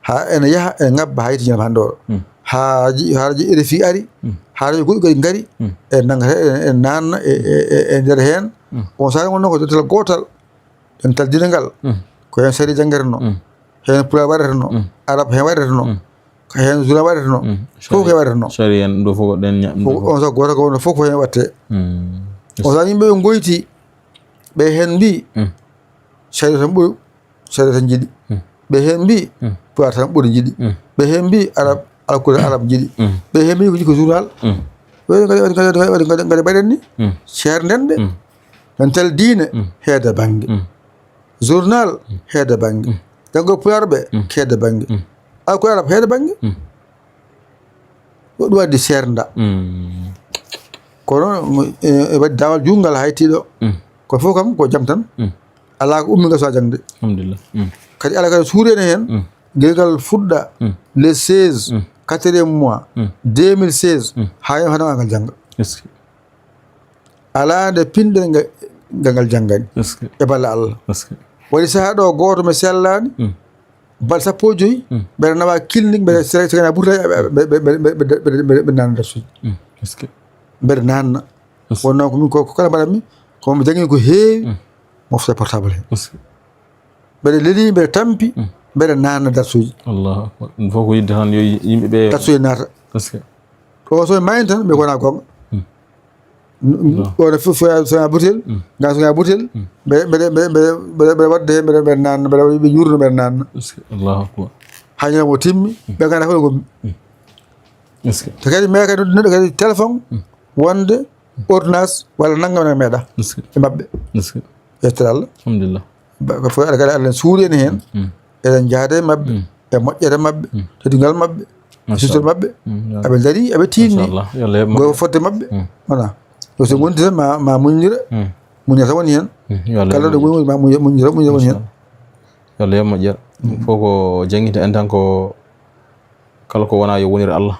Haa ene yaha, ene ŋabba haa yetti ñalawma hannde o. Haa rajo, haa rajo R F I ari. Haa rajo goɗɗi kadi ngari. En nannga, en, en naanna e, e, e, e nder heen. On saawa wonno ko dental gootal. Dental diina ngal, ko heen sariya janngetenoo, heen pulaar waɗetenoo, arab heen waɗetenoo, ko heen journal waɗetenoo, fof ko heen waɗetenoo. Sariya en ɗo fof ko ɗen ña-, ɗum fof fof. On saawa gooto ko wonno fof ko heen waɗetee. On saawa yimɓe ɓe ngoyti, ɓe heen mbii, sariya tan ɓuri, sariya tan njiɗi. Ɓe heen mbii, pulaar tan ɓuri njiɗi. Ɓe heen mbii, arab, alkule arab njiɗi. Ɓe heen mbii ko jikku journal. Waɗi, waɗi, waɗi, waɗi, waɗi, waɗi, waɗi, waɗi, waɗi ni. Ceernden de. Dental diine, heeda bannge. Journal, heeda bannge. Janngo pulaar ɓe, heeda bannge. Alkule arab, heeda bannge. Ko ɗum waɗi seernda. Kono, e, e waɗi daawal juutngal haytiiɗo. Ko fof kam ko jam tan. Alaa ko ummi ngal so a jaŋde. Alhamdulillah. Kadi alaa kadi suuɗi ene heen. Ngel ngal fuɗɗa le seize, quatrième mois, deux mille seize, haa yam hannde ngal jannga. Alaa nde pinɗen nga, nga ngal janngani. E balla Allah. Waɗi sahaa ɗo gooto mi sellaani, balɗe sappo e joy, mbeɗa nawa clinique, mbeɗa sere-, sere-, burta, mbeɗa, mbeɗa, mbeɗa, mbeɗa, mbeɗa, mbeɗa naanna darsuuji. Mbeɗa naanna. Wonnoo ko min ko, ko kala mbaɗatmi, ko mi janngi ko heewi, mofta portable he. Mbeɗa leli, mbeɗa tampi, mbeɗa naanna darsuuji. Allahu akbar. Ɗum fof ko yidde tan yo yimɓe ɓe darsuuji naata. O so mi maayni tan, mbiya ko wonaa goonga. Wona fof soya, soya butel, ngal soya butel, mbeɗa, mbeɗa, mbeɗa, mbeɗa, mbeɗa, mbeɗa waɗde heen, mbeɗa, mbeɗa naanna, mbeɗa waɗa ɓe juurno, mbeɗa naanna. Allahu akbar. Haa ñalawma o timmi, ɓe nganndaa fof ko. Te kadi, mais kadi, neɗɗo kadi téléphone, wonde ordonnance walla nanngam, nanngam meeɗa e maɓɓe. Yettere Allah. Alhamdulillah. Ba-, ko fof Allah kadi, Allah suuɗi en heen. Eɗen njahda e maɓɓe, e moƴƴere maɓɓe, teddungal maɓɓe, sutoro maɓɓe. Aɓe ndarii, aɓe tiiɗnii. Machallah. Yo Allah yoɓ moƴƴere. Goto fodde maɓɓe. Wona. Yo so ngonti tan ma, ma muññira. Muññata woni heen. Yo Allah yoɓ moƴƴere. Kala ɗo ngoni ma muññira, muññira woni heen. Machallah. Yo Allah yoɓ moƴƴere. Fof ko janngita en tan ko kala ko wonaa yo wonir Allah.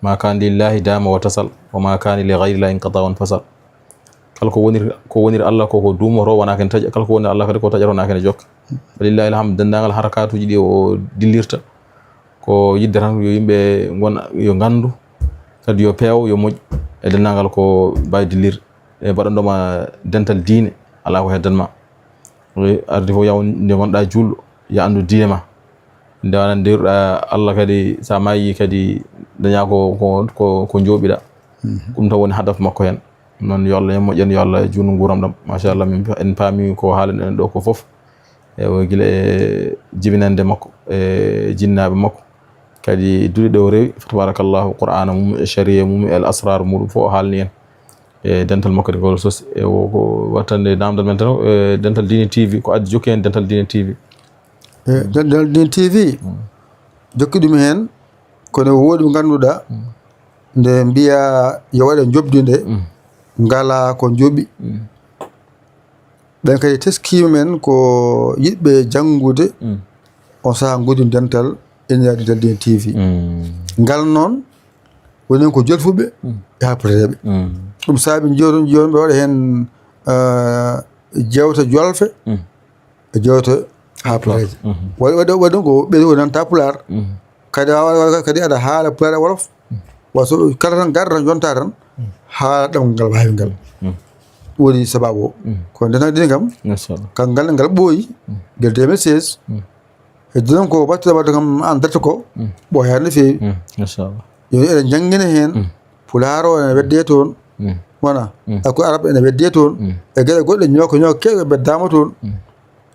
Ma kaana lillahi daama wa tasal, wa ma kaana li gayri llahi inqata wan fasal. Kala ko wonir, ko wonir Allah ko, ko duumoto, wonaa ken taƴa. Kala ko wonir Allah kadi ko taƴata, wonaa ken jokka. Walillahi alhamdu, denndaangal harakatuuji ɗi o dillirta, ko yidde tan yo yimɓe ngon, yo nganndu, kadi yo peew, yo moƴƴu e denndaangal ko mbaawi dillirde. E mbaɗanɗo ma dental diine, alaa ko heddan ma. Arde fof yaw nde ngonɗaa juulɗo, yo anndu diine ma. Nde wona ndeeruɗaa Allah kadi, so a maayii kadi, dañaa ko, ko, ko, ko njooɓiɗaa. Ɗum tan woni hadaf makko heen. Noon yo Allah en moƴƴan, yo Allah juutnu nguuram ɗam. Machallah, min en paami ko haalan en ɗo ko fof. E o gila e jibinande makko, e jinnaaɓe makko. Kadi duɗe ɗe o rewi, fa tabarakallahu, Qur'aana mum, e shari'a mum, e al asrar muɗum fof o haalni en. E dental makko de ko sos, e o ko wattande namdal men tan, e Dental Diine T V, ko addi jokki en Dental Diine T V. Dental Diine T V jokki ɗum heen, kono woodi ɓe ngannduɗaa nde mbiya yo waɗe njoɓdi nde ngalaa ko njoɓi. Ɓen kadi teskiima men ko yiɗɓe janngude on sahaa ngudin dental ina Dental Diine T V. Ngal noon woni ko jolfuɓe e haalpureeɓe. Ɗum saabi njiyoton jiyon ɓe waɗa heen eh, jewte jolfe e jewte haalpureeje. Waɗi waɗi waɗi ɗum ko ɓe wonanta pulaar. Kadi a waɗa kadi aɗa haala pulaar e wolof. Waso kala tan garɗo tan yonta tan haala ɗemngal ngal waawi ngal. Woni sababu o. Kono dental diine kam, kangal ngal ɓooyi gila deux mille seize. Heddi noon ko batte wadde kam an darta ko ɓooyaani no feewi. Yo eɗen njanngina heen. Pulaar o ene weddee toon. Wona, ako arab ene weddee toon. E geɗe goɗɗe ñooka ñooka keewɗe beddaama toon.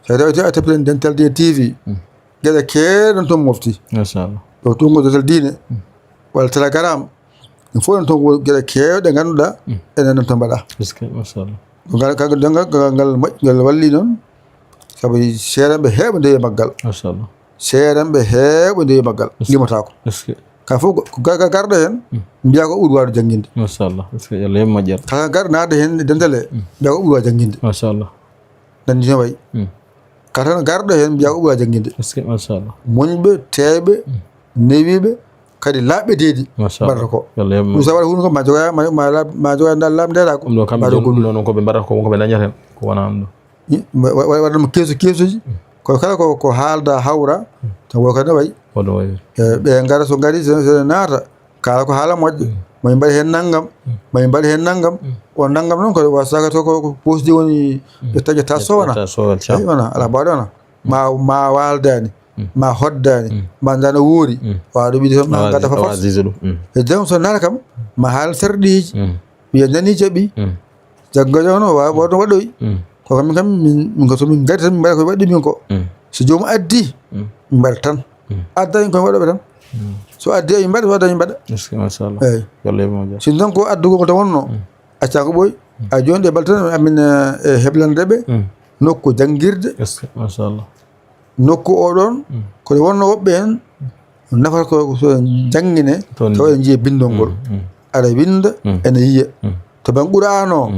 So tawi tawi a tappitan Dental Diine T V, geɗe keewɗe ɗon toon mofti. Ɗo tunngo Dental Diine walla Telegram, ɗum fof ɗon toon woni geɗe keewɗe ngannduɗaa ene ɗon toon mbaɗa. Ngal ngal ngal ngal moƴ- ngal walli noon, sabu seerenɓe heewɓe ndewi e maggal. Seerenɓe heewɓe ndewi e maggal. Limotaako. Ka fof ko ga- ga- garɗo heen mbiya ko ɓuri waawde jannginde. Machallah. Est-ce que Allah yem moƴƴere. Kala garɗo naatde heen e dental he mbiya ko ɓuri waawde jannginde. Machallah. Nandi no wayi. Kala tan garɗo heen mbiya ko ɓuri waawde jannginde. Est-ce que machallah. Muñɓe, teeyɓe, newiiɓe, kadi laaɓɓe deedi. Machallah. Mbaɗata ko. Yo Allah yem ɗum sa waɗa huunde ko ma jogoya ma ma laaɓ- ma jogoya nda laaɓ ndeɗa ko. Ɗum ɗo kamɓe mbaɗa jom- gollude. Ɗum ɗo noon ko ɓe mbaɗata ko wonko ɓe dañata heen ko wona ɗum ɗo. Waɗanma keesu keesuji. Kono kala ko ko haalda hawra tan woni kadi no wayi. Woɗo wayi. Ɓe ngara so ngari so naata kala ko haala moƴƴo. Mayi mbaɗi heen nanngam. Mayi mbaɗi heen nanngam. O nanngam noon ko wasaka to ko posdi woni ɓe taƴata sowana. Wona ala mbaɗi wona ma ma waldani ma hoddani ma dana woori. Wawa ɗum yiɗi toon ma gadda fof. E jam so naata kam ma haal sarɗiiji. Wiya nani jaɓi. Jaggo jam no wawa woto waɗoy. Ko kam kam min min ko somin gadi tan min mbaɗa ko waɗi min ko. So joomum addi min mbaɗa tan. Addani koye waɗoɓe tan. So addi ay mbaɗa so addani mbaɗa. Est-ce que machallah. Eyyi. Yo Allah yeb moƴƴere. Sinno tan ko addugol ko tan wonno. Acca ko ɓooy. A joni ɗe baltan amin e heblande ɓe nokku janngirde. Est-ce que machallah. Nokku o ɗon kono wonno woɓɓe en nafata ko so janngine tawa en jiye bindol ngol. Aɗa winda ene yiya to ban qur'an o.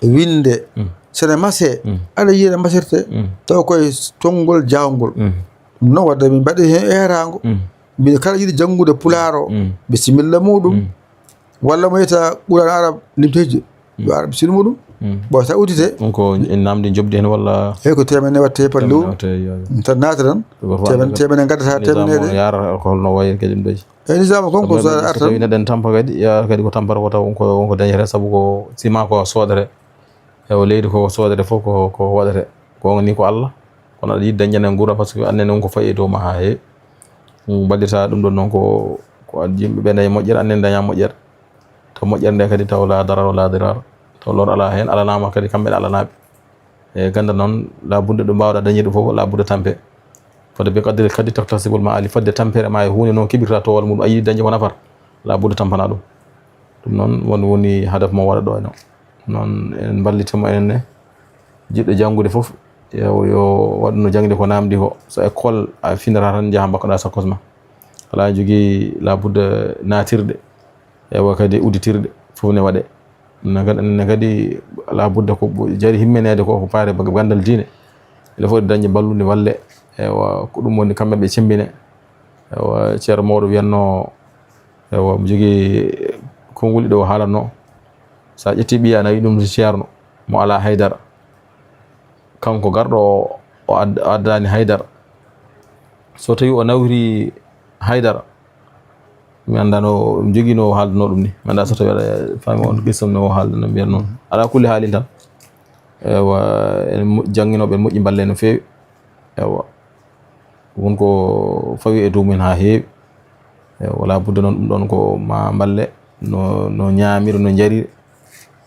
Winde sene mase aɗa yiya ne masirte tawa koye tonngol jawngol. Ɗum noon wadde min mbaɗi heen eeraango. Mbiɗa kala yiɗi janngude pulaar o bisimilla muɗum. Walla mo yetta qur'an arab limteji yo arab bisimilla muɗum. Bon sa udite ɗum ko en namdi jobdi heen walla? Eyi ko temene watte par lewru. Tan naata tan temene temene gaddata temeneɗe. Yara ko holno wayi kadi ɗum ɗoji. Eyi nisaama kon ko so artan. Tawi neɗɗen tampa kadi ya kadi ko tampata ko taw wonko wonko dañata sabu ko sima ko soodere. Ewa leydi ko soodere fof ko ko waɗete. Gonga ni ko Allah. Kono aɗa yiɗi dañde heen nguura par ce que annene wonko fayi e dow ma ha heewi. Mballita ɗum ɗon noon ko ko yimɓe ɓe dañi moƴƴere annen daña moƴƴere. Taw moƴƴere nde kadi taw la darar wala dirar. Taw lor ala heen alanama kadi kamɓe ne alanaɓe. E ganda noon la budde ɗo mbawɗa dañirde fof la budde tampe. Fodde bi qadri kadi taktasibul ma ali fodde tampere ma e hunde noon keɓirta towal muɗum a yiɗi dañde ko nafar la budde tampana ɗum. Ɗum noon woni woni hadaf mo waɗa ɗo e noon. Noon en mballitemo enen ne jiɗɗo janngude fof yo yo waɗu no jaŋde ko namdi ko so école a finata tan njaha mbakkoɗa sakkos ma. Ala jogii la budda natirɗe ewa kadi udditirɗe fof ne waɗe. Ne kadi ne kadi la budda ko jari himmeneede ko ko paare gandal diine. Ene foti dañde ballude walle ewa ko ɗum woni kamɓe ɓe cembine. Ewa ceerno mawɗo wiyatno ewa mo jogii konnguli ɗo haalatno. So a ƴetti ɓiya ana wiɗum ceerno mo ala haydara. Kanko garɗo o o addani haydara. So tawi o nawri haydara mi annda no ɗum jogino haalduno ɗum ni mi annda so tawi aɗa faami on qissam no o haaldana mbiyat noon. Ala kulli haalin tan ewa en janginoɓe en moƴƴi mballe no feewi. Ewa won ko fawi e dow mumen ha heewi. Ewa wala budda noon ɗum ɗon ko ma mballe no no ñaamiri no jariri.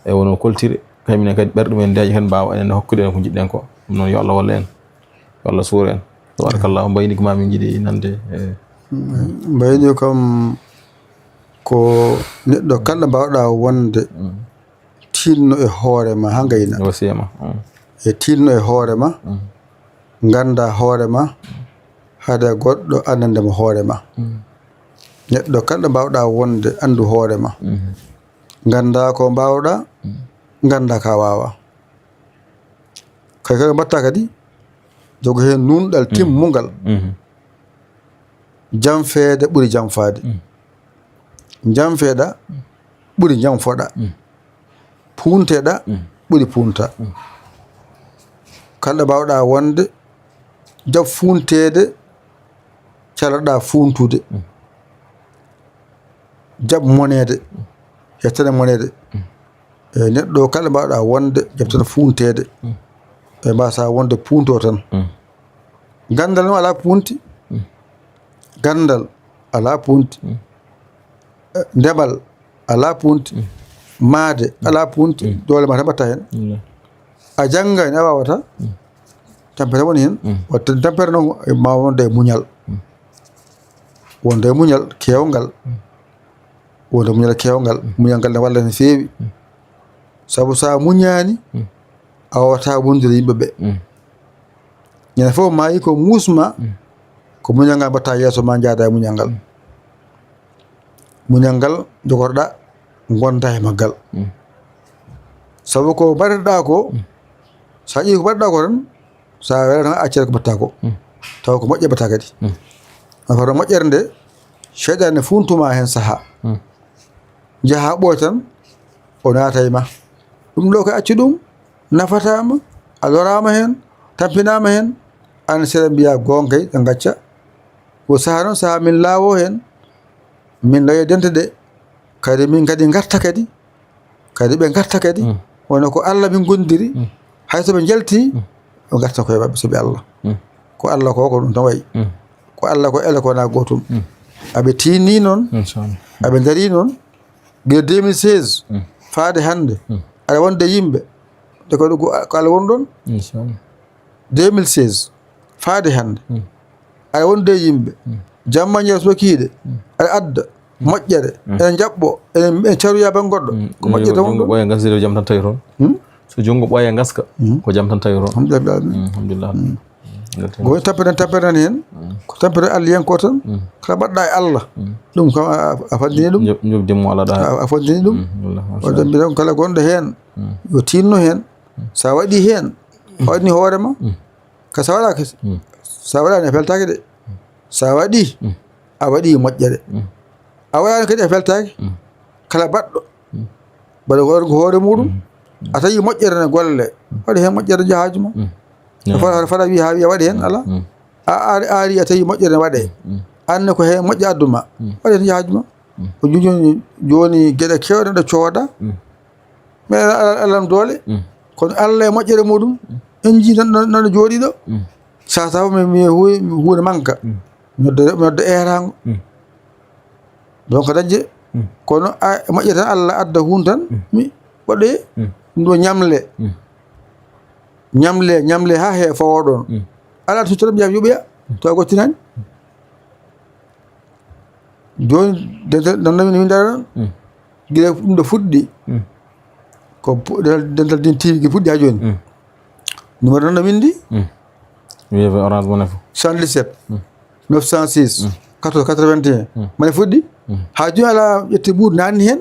Ewa no koltiri kaminen kadi ɓerɗe mumen ndeeƴa kadi mbawa enen hokkude en ko jiɗɗen ko. Ɗum noon yo Allah wallu en. Yo Allah suuro en. Tabarakallahu mbayni ko ma min jiɗi nande e mbayni kam ko neɗɗo kala mbawɗa wonde tinno e hoore ma ha ngayna wasiyama e tinno e hoore ma. Ngannda hoore ma, hade goɗɗo anndande ma hoore ma. Neɗɗo kala ɗo mbaawɗa wonde, anndu hoore ma. Ngannda ko mbaawɗa, ngannda ka waawa. Kadi kala mbaɗta kadi, jogo heen nuunɗal timmungal. Janfeede ɓuri janfaade. Janfeeɗa ɓuri janfoɗa. Puunteɗa ɓuri puunta. Kala ɗo mbaawɗa wonde, jaɓ fuunteede, caloɗa fuuntude. Jaɓ moneede, hettana moneede. E neɗɗo kala mbaawɗa wonde, jaɓ tan fuunteede. E mbasa wonde puunto tan. Ganndal noon alaa puunti. Ganndal alaa puunti. Eh, ndemal alaa puunti. Maayde alaa puunti. Doole ma tan mbaɗta heen. A janngani a waawata. Tampere woni heen. Waɗde tampere noon ma wonde e muñal. Wonde e muñal keewngal. Wonde muñal keewngal. Muñal ngal ne walla no feewi. Sabu so a muñaani, a waawata wondude yimɓe ɓe. Ñande fof maayi ko muusma, ko muñal ngal mbaɗta yeeso ma, njaada e muñal ngal. Muñal ngal jogorɗa, gonda e maggal. Sabu ko mbaɗirɗa ko, so a ƴeewi ko mbaɗirɗa ko tan, so a weela tan a accere ko mbaɗta ko. Taw ko moƴƴe mbaɗta kadi. A faro moƴƴere nde, seyɗaane funtuma heen saha. Njaha ɓooy tan, o naata e ma. Ɗum ɗo ko accu ɗum, nafataama, a loraama heen, tampinaama heen, aan seeɗa mbiya goonga kay, ɗa ngacca. Ko saha noon, saha min laawo heen, min layo dente ɗe, kadi min kadi ngarta kadi, kadi ɓe ngarta kadi, wona ko Allah min ngondiri, hay so ɓe njalti, ɓe ngarta koye maɓɓe sabi Allah. Ko Allah ko, ko ɗum tan wayi. Ko Allah ko ele ko wona gootum. Aɓe tiinni noon, aɓe ndarii noon, gila deux mille seize, faade hannde, aɗa wonde yimɓe, nde ko, ko Allah woni ɗoon. Inchallah. Deux mille seize, faade hannde, aɗa wonde yimɓe, jamma ñeeso wakiiɗe, aɗa adda moƴƴere, ene jaɓɓo, ene, ene caruya ban goɗɗo, ko moƴƴere tan woni ɗoon. Ɓooya ngasde jam tan tawi toon. Hmm? So junngo ɓooya ngaska, ko jam tan tawi toon. Alhamdulillah. Alhamdulillah. Ko woni tampere, tampere nan heen, ko tampere Allah yen ko tan, kala mbaɗɗa e Allah, ɗum kam a, a, a fandini ɗum. Njoɓ-, njoɓdi mo alaa ɗo. A, a fandini ɗum. Alhamdulillah, machallah. Waɗde mbiɗon kala gonɗo heen, yo tiinno heen. So a waɗi heen, a waɗni hoore ma. Ka so a waɗaaka, so a waɗaani a feltaaki de. So a waɗi, a waɗi moƴƴere. A waɗaani kadi a feltaaki. Kala baɗɗo, mbaɗa ko hoore, ko hoore muɗum. A tawi moƴƴere ne golle, waɗa heen moƴƴere njaha haaju ma. No fota, fota wiya haa wiya waɗa heen, alaa. A aari, aari a tawi moƴƴere ne waɗee. Aan ne ko heen moƴƴa addu ma. Waɗa heen njaha haaju ma. Ko jooni, jooni geɗe keewɗe ɗo cooda. Mais Allah, Allah, Allah doole. Kono Allah e moƴƴere muɗum, en njii nan, nan, nan jooɗii ɗo. Sasa mi, mi hu-, mi huunde manka. Mi nodda, mi nodda eeraango. Donc dañde, kono a, moƴƴere tan Allah adda huun tan, mi waɗoye, ɗum ɗo ñamle. Ñamle, ñamle haa hee fawoo ɗoon. Alaa to tan mbiyaa yoɓoya, to a gottinaani. Jooni, dental, dental min winndata ɗon. Gila ɗum ɗo fuɗɗi. Ko pu-, dental, dental din T V gi fuɗɗi haa jooni. Numéro tan no winndi? Wiye ko Orange Money fof. Soixante-dix-sept, neuf cent six, quatorze quatre-vingt-un. Mane fuɗɗi? Haa jooni alaa ƴetti buuɗi naanni heen.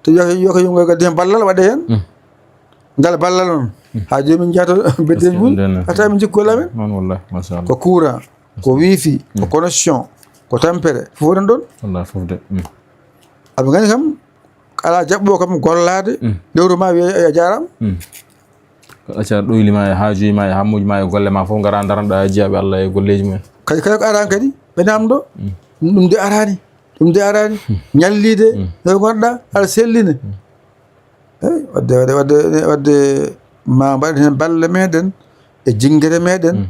To yo, yo ko yumgo gaddi heen ballal waɗe heen. Ngal ballal noon. Haa jooni min njahata beddeeji mum. Hatta min jikku golle amen. Noon wallahi, machallah. Ko courant, ko wifi, ko connexion, ko tampere, fof woni ɗon. Wallahi, fof de. Aɓe nganndi kam, alaa jaɓɓo kam gollaade, lewru ma wiya a jaaraama. Ko acca ɗoyli ma e haajuuji ma e hammuuji ma e golle ma fof ngara ndaranɗa jiyaaɓe Allah e golleeji mumen. Kadi kala ko araani kadi, ɓe naamndo. Ɗum de araani, ɗum de araani. Ñalliide, ɗo ngonɗa, aɗa selline. Eey, wadde, wadde, wadde, wadde ma mbaɗen heen balle meɗen e jinngere meɗen.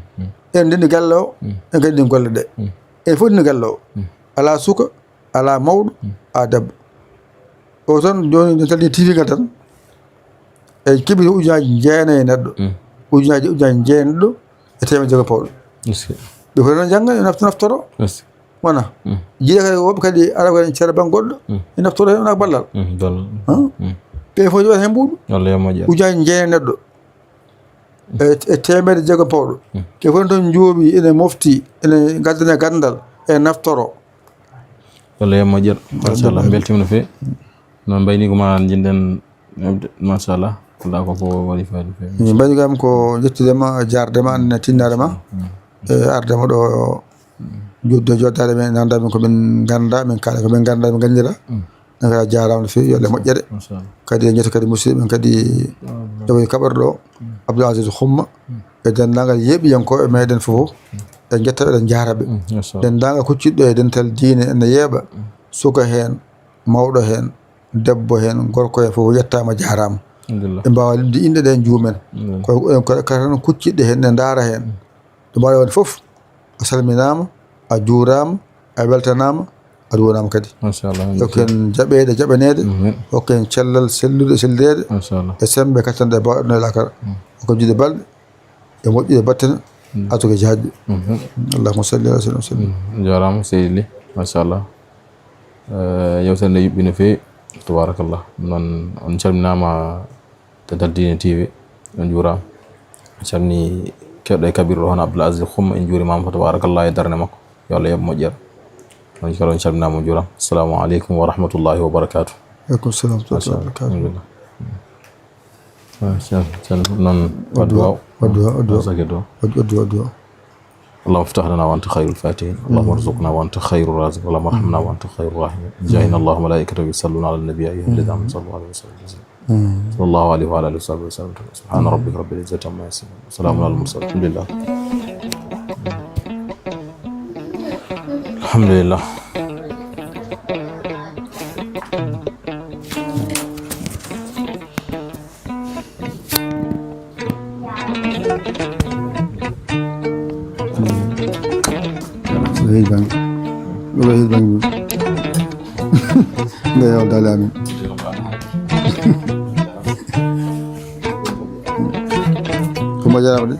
En ndeni galle o, en kadi ndeni golle ɗe. En fof ndeni galle o. Alaa suka, alaa mawɗo, alaa debbo. O tan jooni, jooni kadi T V ngal tan, e keɓi ujunnaaji jeenayi e neɗɗo. Ujunnaaji, ujunnaaji jeenayi neɗɗo e teemedere jeego pawɗo. Ɓe fof noon njannga, nafto-, naftoro. Wona. Jiiɗa kadi woɓɓe kadi ara ko en ceera ban goɗɗo. E naftoro heen wona ballal. Ballal. Ɓe fof jooɗa heen mbuuɗu. Walla yo moƴƴa. Ujunnaaji jeenayi neɗɗo. E, e teemeɗe jeegom pawɗo. Ɓe fof toon njooɓi, ene mofti, ene ngaddana ganndal, e naftoro. Walla yam moƴƴere. Machallah, mbeltiima no feewi. Noon mbayni ko ma njiɗɗen heɓde, machallah. Alaa ko fof waɗi fayda no feewi. Min mbayni kam ko njettude ma, jaarde ma, ne tinnaare ma. E arde ma ɗo, joddo joddaade men, nanda men ko min ngannda, min kaala ko min ngannda, min nganndira. Nanga jaaraama no feewi, yo Allah moƴƴere. Machallah. Kadi en njetto kadi musidɓe men kadi ɗo woni kaɓorɗo o, Abdoul Aziz Xumma, e denndaangal yeeɓiyankooɓe meɗen fof. En njetto ɓe, en njaara ɓe. Machallah. Denndaangal kuccitɗo e dental diine ene yeeɓa, suka heen, mawɗo heen, debbo heen, gorko heen, fof yettaama, jaaraama. Alhamdulillah. En mbaawa limde inɗe ɗe, njuumen. Alhamdulillah. Ko, ko, ko tan kuccitɗe heen, ne ndaara heen. Ɗo mbaɗa woni fof, a salminaama, a juuraama, a weltanaama, a duwanaama kadi. Machallah. Yo ko en jaɓeede, jaɓaneede, amin. Yo ko en cellal sellude, sellideede, machallah. E semmbe kattanɗe baawɗe aduna e laakara. Yo ko en juuɗe balɗe, e moƴƴude battane, ato ko jaajɓe. Allahumma salli ala sayyidina Muhammad. Njaaraama seydi Ly, machallah. Eh, yewtere nde yuɓɓi no feewi, tabarakallah. Noon on calminaama. Dental Diine T V, on njuuraama. En calminii keɗɗo e kaɓirɗo hono Abdoul Aziz Xumma, en njuuriima mo, tabarakallah, e darnde makko. Yo Allah yoɓ moƴƴere. On kadi on calminaama, on njuuraama. Assalamu aleykum wa rahmatullahi wa barakatuh. Aleykum salam wa rahmatullahi wa barakatuh. Alhamdulillah. Ah, cer-, cer-, noon waddu duwaaw, waddu duwaaw, waddu duwaaw. Waddu, waddu duwaaw, waddu duwaaw. اللهم افتح لنا وأنت خير الفاتحين، اللهم ارزقنا وأنت خير الرازقين، اللهم ارحمنا وأنت خير الراحمين. جاهنا الله وملائكته يصلون على النبي، يا أيها الذين آمنوا صلوا عليه وسلموا تسليما. صلى الله عليه وعلى آله وصحبه وسلم. سبحان ربك رب العزة عما يصفون، وسلام على المرسلين، الحمد لله. الحمد لله. Ɗo heedi bannge. Ɗo heedi bannge. Nde yaw dali amin. Ko mbaɗa de?